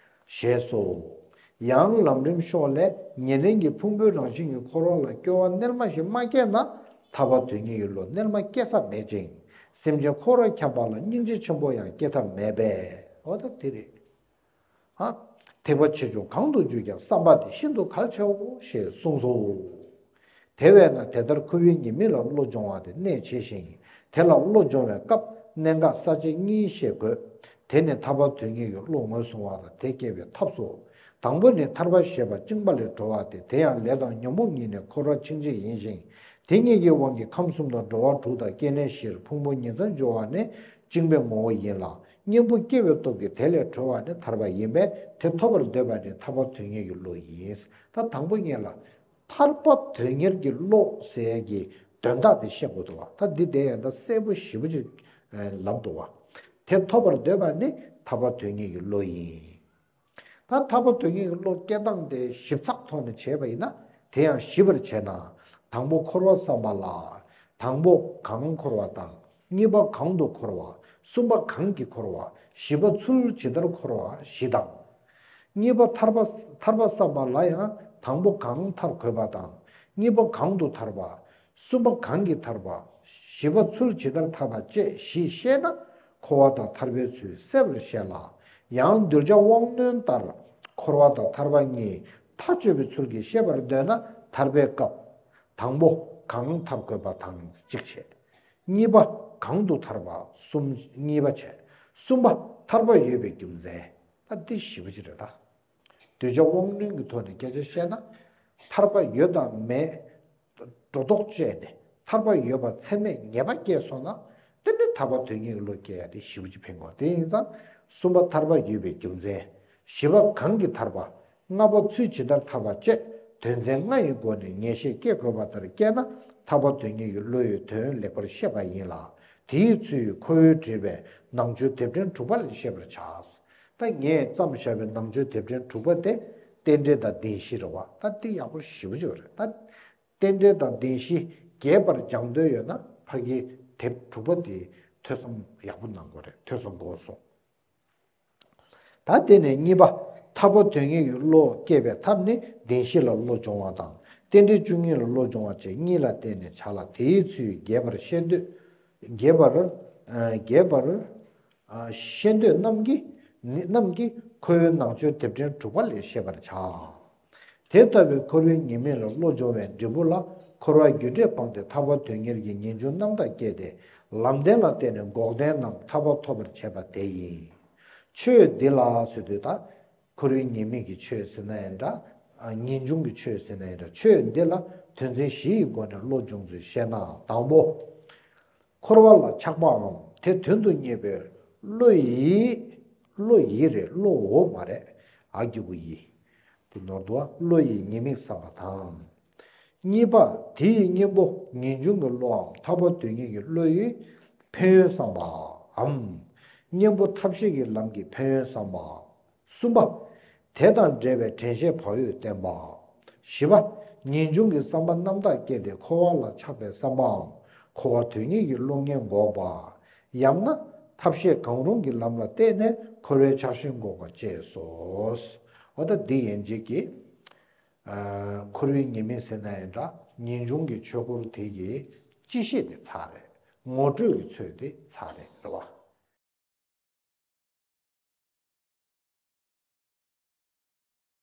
ཞེས་སོ། ཡང་ལམ་རིམ་ཤོག་ལས། ཉེར་ལེན་གྱི་ཕུང་པོའི་རང་བཞིན་གྱི་འཁོར་བ་ལ་སྐྱོ་བ་རྣལ་མ་ཞིག་མ་སྐྱེས་ན། ཐར་པ་དོན་གཉེར་གྱི་བློ་རྣལ་མ་སྐྱེ་ས་མེད་ཅིང་། སེམས་ཅན་འཁོར་བར་འཁྱམས་པ་ལ་སྙིང་རྗེ་ཆེན་པོ་ཡང་སྐྱེ་ཐབས་མེད་པས། འོ་ད་དེ་རེད། ཨ། ཐེག་པ་ཆེ་ཆུང་གང་དུ་བརྒྱུད་ཀྱང་བསམ་པ་དེ་ཤིན་ཏུ་གལ་ཆེའོ་ཞེས་གསུངས་སོ། དེ་བས་ན་དེ་ལྟར་འཁོར་བའི་ཉེས་དམིགས་ལ་བློ་སྦྱོང་བ་དེ་གནད་ཆེ་ཞིང་། དེ་ལ་བློ་སྦྱོང་བའི་སྐབས་གནད་འགག་ས་བཅད་གཉིས་ཤེས་དགོས། དེ་ནི་ཐར་པ་དོན་གཉེར་གྱི་བློ་ངོས་བཟུང་བ་དང་དེ་སྐྱེ་བའི་ཐབས་སོ། དང་པོ་ནི་ཐར་པ་ཞེས་པ་བཅིངས་པ་ལས་གྲོལ་བ་སྟེ། དེ་ཡང་ལས་དང་ཉོན་མོངས་གཉིས་ནི་འཁོར་བར་འཆིང་བྱེད་ཡིན་ཞིང་། དེ་གཉིས་ཀྱི་དབང་གིས་ཁམས་གསུམ་དང་འགྲོ་བ་དྲུག་དང་སྐྱེ་གནས་བཞིར་ཕུང་པོ་ཉིང་མཚམས་སྦྱོར་བ་ནི་བཅིངས་པའི་ངོ་བོ་ཡིན་ལ། གཉེན་པོ་སྐྱེ་བའི་སྟོབས་ཀྱིས་དེ་ལས་གྲོལ་བ་ནི་ཐར་པ་ཡིན་པས། དེ་ཐོབ་པར་འདོད་པ་ནི་ཐར་པ་དོན་གཉེར་གྱི་བློ་ཡིན། ད་དང་པོ་ཉིད་ལ། ཐར་པ་དོན་གཉེར་གྱི་བློ་ཟེར་ཡས་ཀྱི་དོན་དག་དེ་བཤད་དགོས་འདུག་བ། ད་འདི་དེ་ཡང་ད་གསལ་པོ་ཞེ་པོ་ཅིག་ལབ་འདུག་བ། དེ་ཐོབ་པར་འདོད་པ་ནི་ཐར་པ་དོན་གཉེར་གྱི་བློ་ཡིན། ད་ཐར་པ་དོན་གཉེར་གྱི་བློ་སྐྱེ་སྟངས་དེ་ཞིབ་ཚགས་ཐོག་ནས་བྱས་པ་ཡིན་ན། དེ་ཡང་ཞིབ་པར་བྱས་ན། དང་པོ་འཁོར་བ་བསམ་པ་ལ། དང་པོ་གང་འཁོར་བ་དང་། གཉིས་པ་གང་དུ་འཁོར་བ། གསུམ་པ་གང་གིས་འཁོར་བ། བཞི་པ་ཚུལ་ཇི་ལྟར་འཁོར་བ་བཞི་དང་། གཉིས་པ་ཐར་པ། ཐར་པ་བསམ་པ་ལ་ཡང་དང་པོ་གང་ཐར་དགོས་པ་དང་། གཉིས་པ་གང་དུ་ཐར་པ། གསུམ་པ་གང་གིས་ཐར་པ། བཞི་པ་ཚུལ་ཇི་ལྟར་ཐར་པ་བཅས་བཞི་ཤེས་ན། འཁོར་བ་དང་ཐར་པའི་ཚུལ་གསལ་བར་ཤེས་ལ། ཡང་གདུལ་བྱ་དབང་རྣོན་ལྟར་འཁོར་བ་དང་ཐར་པ་གཉིས་མཐའ་དཔྱོད་པའི་ཚུལ་གྱིས་ཤེས་པར་འདོད་ན། ཐར་པའི་སྐབས་དང་པོ་གང་ཐར་དགོས་པ་དང་གཅིག་བྱས། གཉིས་པ་གང་དུ་ཐར་པ་གསུམ། གཉིས་པ་བྱས། གསུམ་པ་ཐར་པ་ཡོད་པའི་རྒྱུ་མཚན། ད་འདི་ཞེ་པོ་ཅིག་རེད་ད། གདུལ་བྱ་དབང་རྣོན་གྱི་ཐོག་ནས་སྐད་ཆ་བཤད་ན། ཐར་པ་ཡོད་དང་མེད་སྒྲོ་འདོགས་བཅད་ནས། ཐར་པ་ཡོད་པ་ཚད་མས་ངེས་པ་སྐྱེས་སོང་ན། དེ་ནི་ཐར་པ་དོན་གཉེར་གྱི་བློ་སྐྱེ་ཡ་དེ་ཞེ་པོ་ཅིག་ཕན་གོ། དེ་ཡིན་ཙང་གསུམ་པ་ཐར་པ་ཡོད་པའི་རྒྱུ་མཚན། བཞི་པ་གང་གིས་ཐར་པ། ལྔ་པ་ཚུལ་ཇི་ལྟར་ཐར་པ་བཅས་དོན་ཚན་ལྔ་ཡི་སྒོ་ནས་ངེས་ཤེས་སྐྱེ་དགོས་པ་ལྟར་སྐྱེས་ན། ཐར་པ་དོན་གཉེར་གྱི་བློ་ཡི་དོན་ལེགས་པར་ཤེས་པ་ཡིན་ལ། དེའི་ཚུལ་ཁོ་བོས་བྲིས་པའི་ནང་ཆོས་དེབ་ཕྲེང་དྲུག་པ་ལས་ཤེས་པར་བྱ། ད་ངས་བརྩམས་བཞག་པའི་ནང་ཆོས་དེབ་ཕྲེང་དྲུག་པ་དེ་རྟེན་འབྲེལ་དང་བདེན་བཞི་རེད་བ། ད་འདི་ཡག་པོ་ཞེ་པོ་ཅིག་རེད་ད། རྟེན་འབྲེལ་དང་བདེན་བཞི་རྒྱས་པར་སྦྱང་འདོད་ཡོད་ན། ཕ་གིའི་དེབ་དྲུག་པ་དེ་ཐོས་བསམ་ཡག་པོ་གནང་དགོས་རེད། ཐོས་བསམ་དགོས་སོང་། ད་དེ་ནས་གཉིས་པ། ཐར་པ་དོན་གཉེར་གྱི་བློ་སྐྱེ་བའི་ཐབས་ནི་བདེན་བཞི་ལ་བློ་སྦྱོང་བ་དང་། རྟེན་འབྲེལ་བཅུ་གཉིས་ལ་བློ་སྦྱོང་བ་བཅས་གཉིས་ལ་བརྟེན་ནས་བྱ་ལ། དེའི་ཚུལ་རྒྱས་པར་ཤེས་འདོད། རྒྱས་པར། རྒྱས་པར། ཤེས་འདོད་རྣམས་ཀྱིས། རྣམས་ཀྱིས་ཁོ་བོའི་ནང་ཆོས་དེབ་ཕྲེང་དྲུག་པ་ལས་ཤེས་པར་བྱ། དེ་ལྟ་བུའི་འཁོར་བའི་ཉེས་དམིགས་ལ་བློ་སྦྱོང་བའི་འབྲས་བུ་ལ། འཁོར་བ་རྒྱུ་འབྲས་སྤངས་ཏེ་ཐར་པ་དོན་གཉེར་གྱི་ངེས་འབྱུང་རྣམ་དག་སྐྱེས་ཏེ། ལམ་བདེན་ལ་བརྟེན་ནས་འགོག་བདེན་རྣམས་ཐར་པ་ཐོབ་པར་བྱེད་པ་དེ་ཡིན། ཆོས་འདི་ལ་ཟེར་དུས་ད། འཁོར་བའི་ཉེས་དམིགས་ཀྱི་ཆོས་ཟེར་ན་ཡང་འདྲ། ངེས་འབྱུང་གི་ཆོས་ཟེར་ན་ཡང་འདྲ། ཆོས་འདི་ལ་དོན་ཚན་བཞི་ཡི་སྒོ་ནས་བློ་སྦྱོང་ཚུལ་བཤད་ན། དང་པོ། འཁོར་བ་ལ་ཆགས་པའམ་དེ་དོན་དུ་གཉེར་བའི་བློ་ཡི། བློ་ཡི་རེད། བློའོ་མ་རེད། ཨ་གི་གུ་ཡི། དེ་ནོར་འདུག་བ། བློ་ཡི་ཉེས་དམིགས་བསམ་པ་དང་། གཉིས་པ། དེ་ཡི་གཉེན་པོ་ངེས་འབྱུང་གི་བློའམ་ཐར་པ་དོན་གཉེར་གྱི་བློ་ཡི་ཕན་ཡོན་བསམ་པའམ། གཉེན་པོ་ཐབས་ཤེས་ཀྱི་ལམ་གྱི་ཕན་ཡོན་བསམ་པ། གསུམ་པ། དེ་དང་འབྲེལ་བའི་དྲན་ཤེས་བག་ཡོད་བསྟེན་པ། བཞི་པ། ངེས་འབྱུང་གི་བསམ་པ་རྣམ་དག་སྐྱེས་ཏེ་འཁོར་བ་ལ་ཆགས་པའི་བསམ་པའམ། འཁོར་བ་དོན་གཉེར་གྱི་བློ་ངན་འགོག་པ། ཡང་ན་ཐབས་ཤེས་གང་རུང་གི་ལམ་ལ་བརྟེན་ནས་འཁོར་བའི་ཆགས་ཞེན་འགོག་པ་བཅས་སོ། འོ་ད་འདི་ཡན་ཆད་ཀྱིས། ཨ། འཁོར་བའི་ཉེས་དམིགས་ཟེར་ན་ཡང་འདྲ། ངེས་འབྱུང་གི་ཆོས་སྐོར་དེ་གི་སྤྱི་བཤད་དེ་ཚར་རེད། ངོ་སྤྲོད་ཀྱི་ཚོད་དེ་ཚར་རེད། རེད་བ།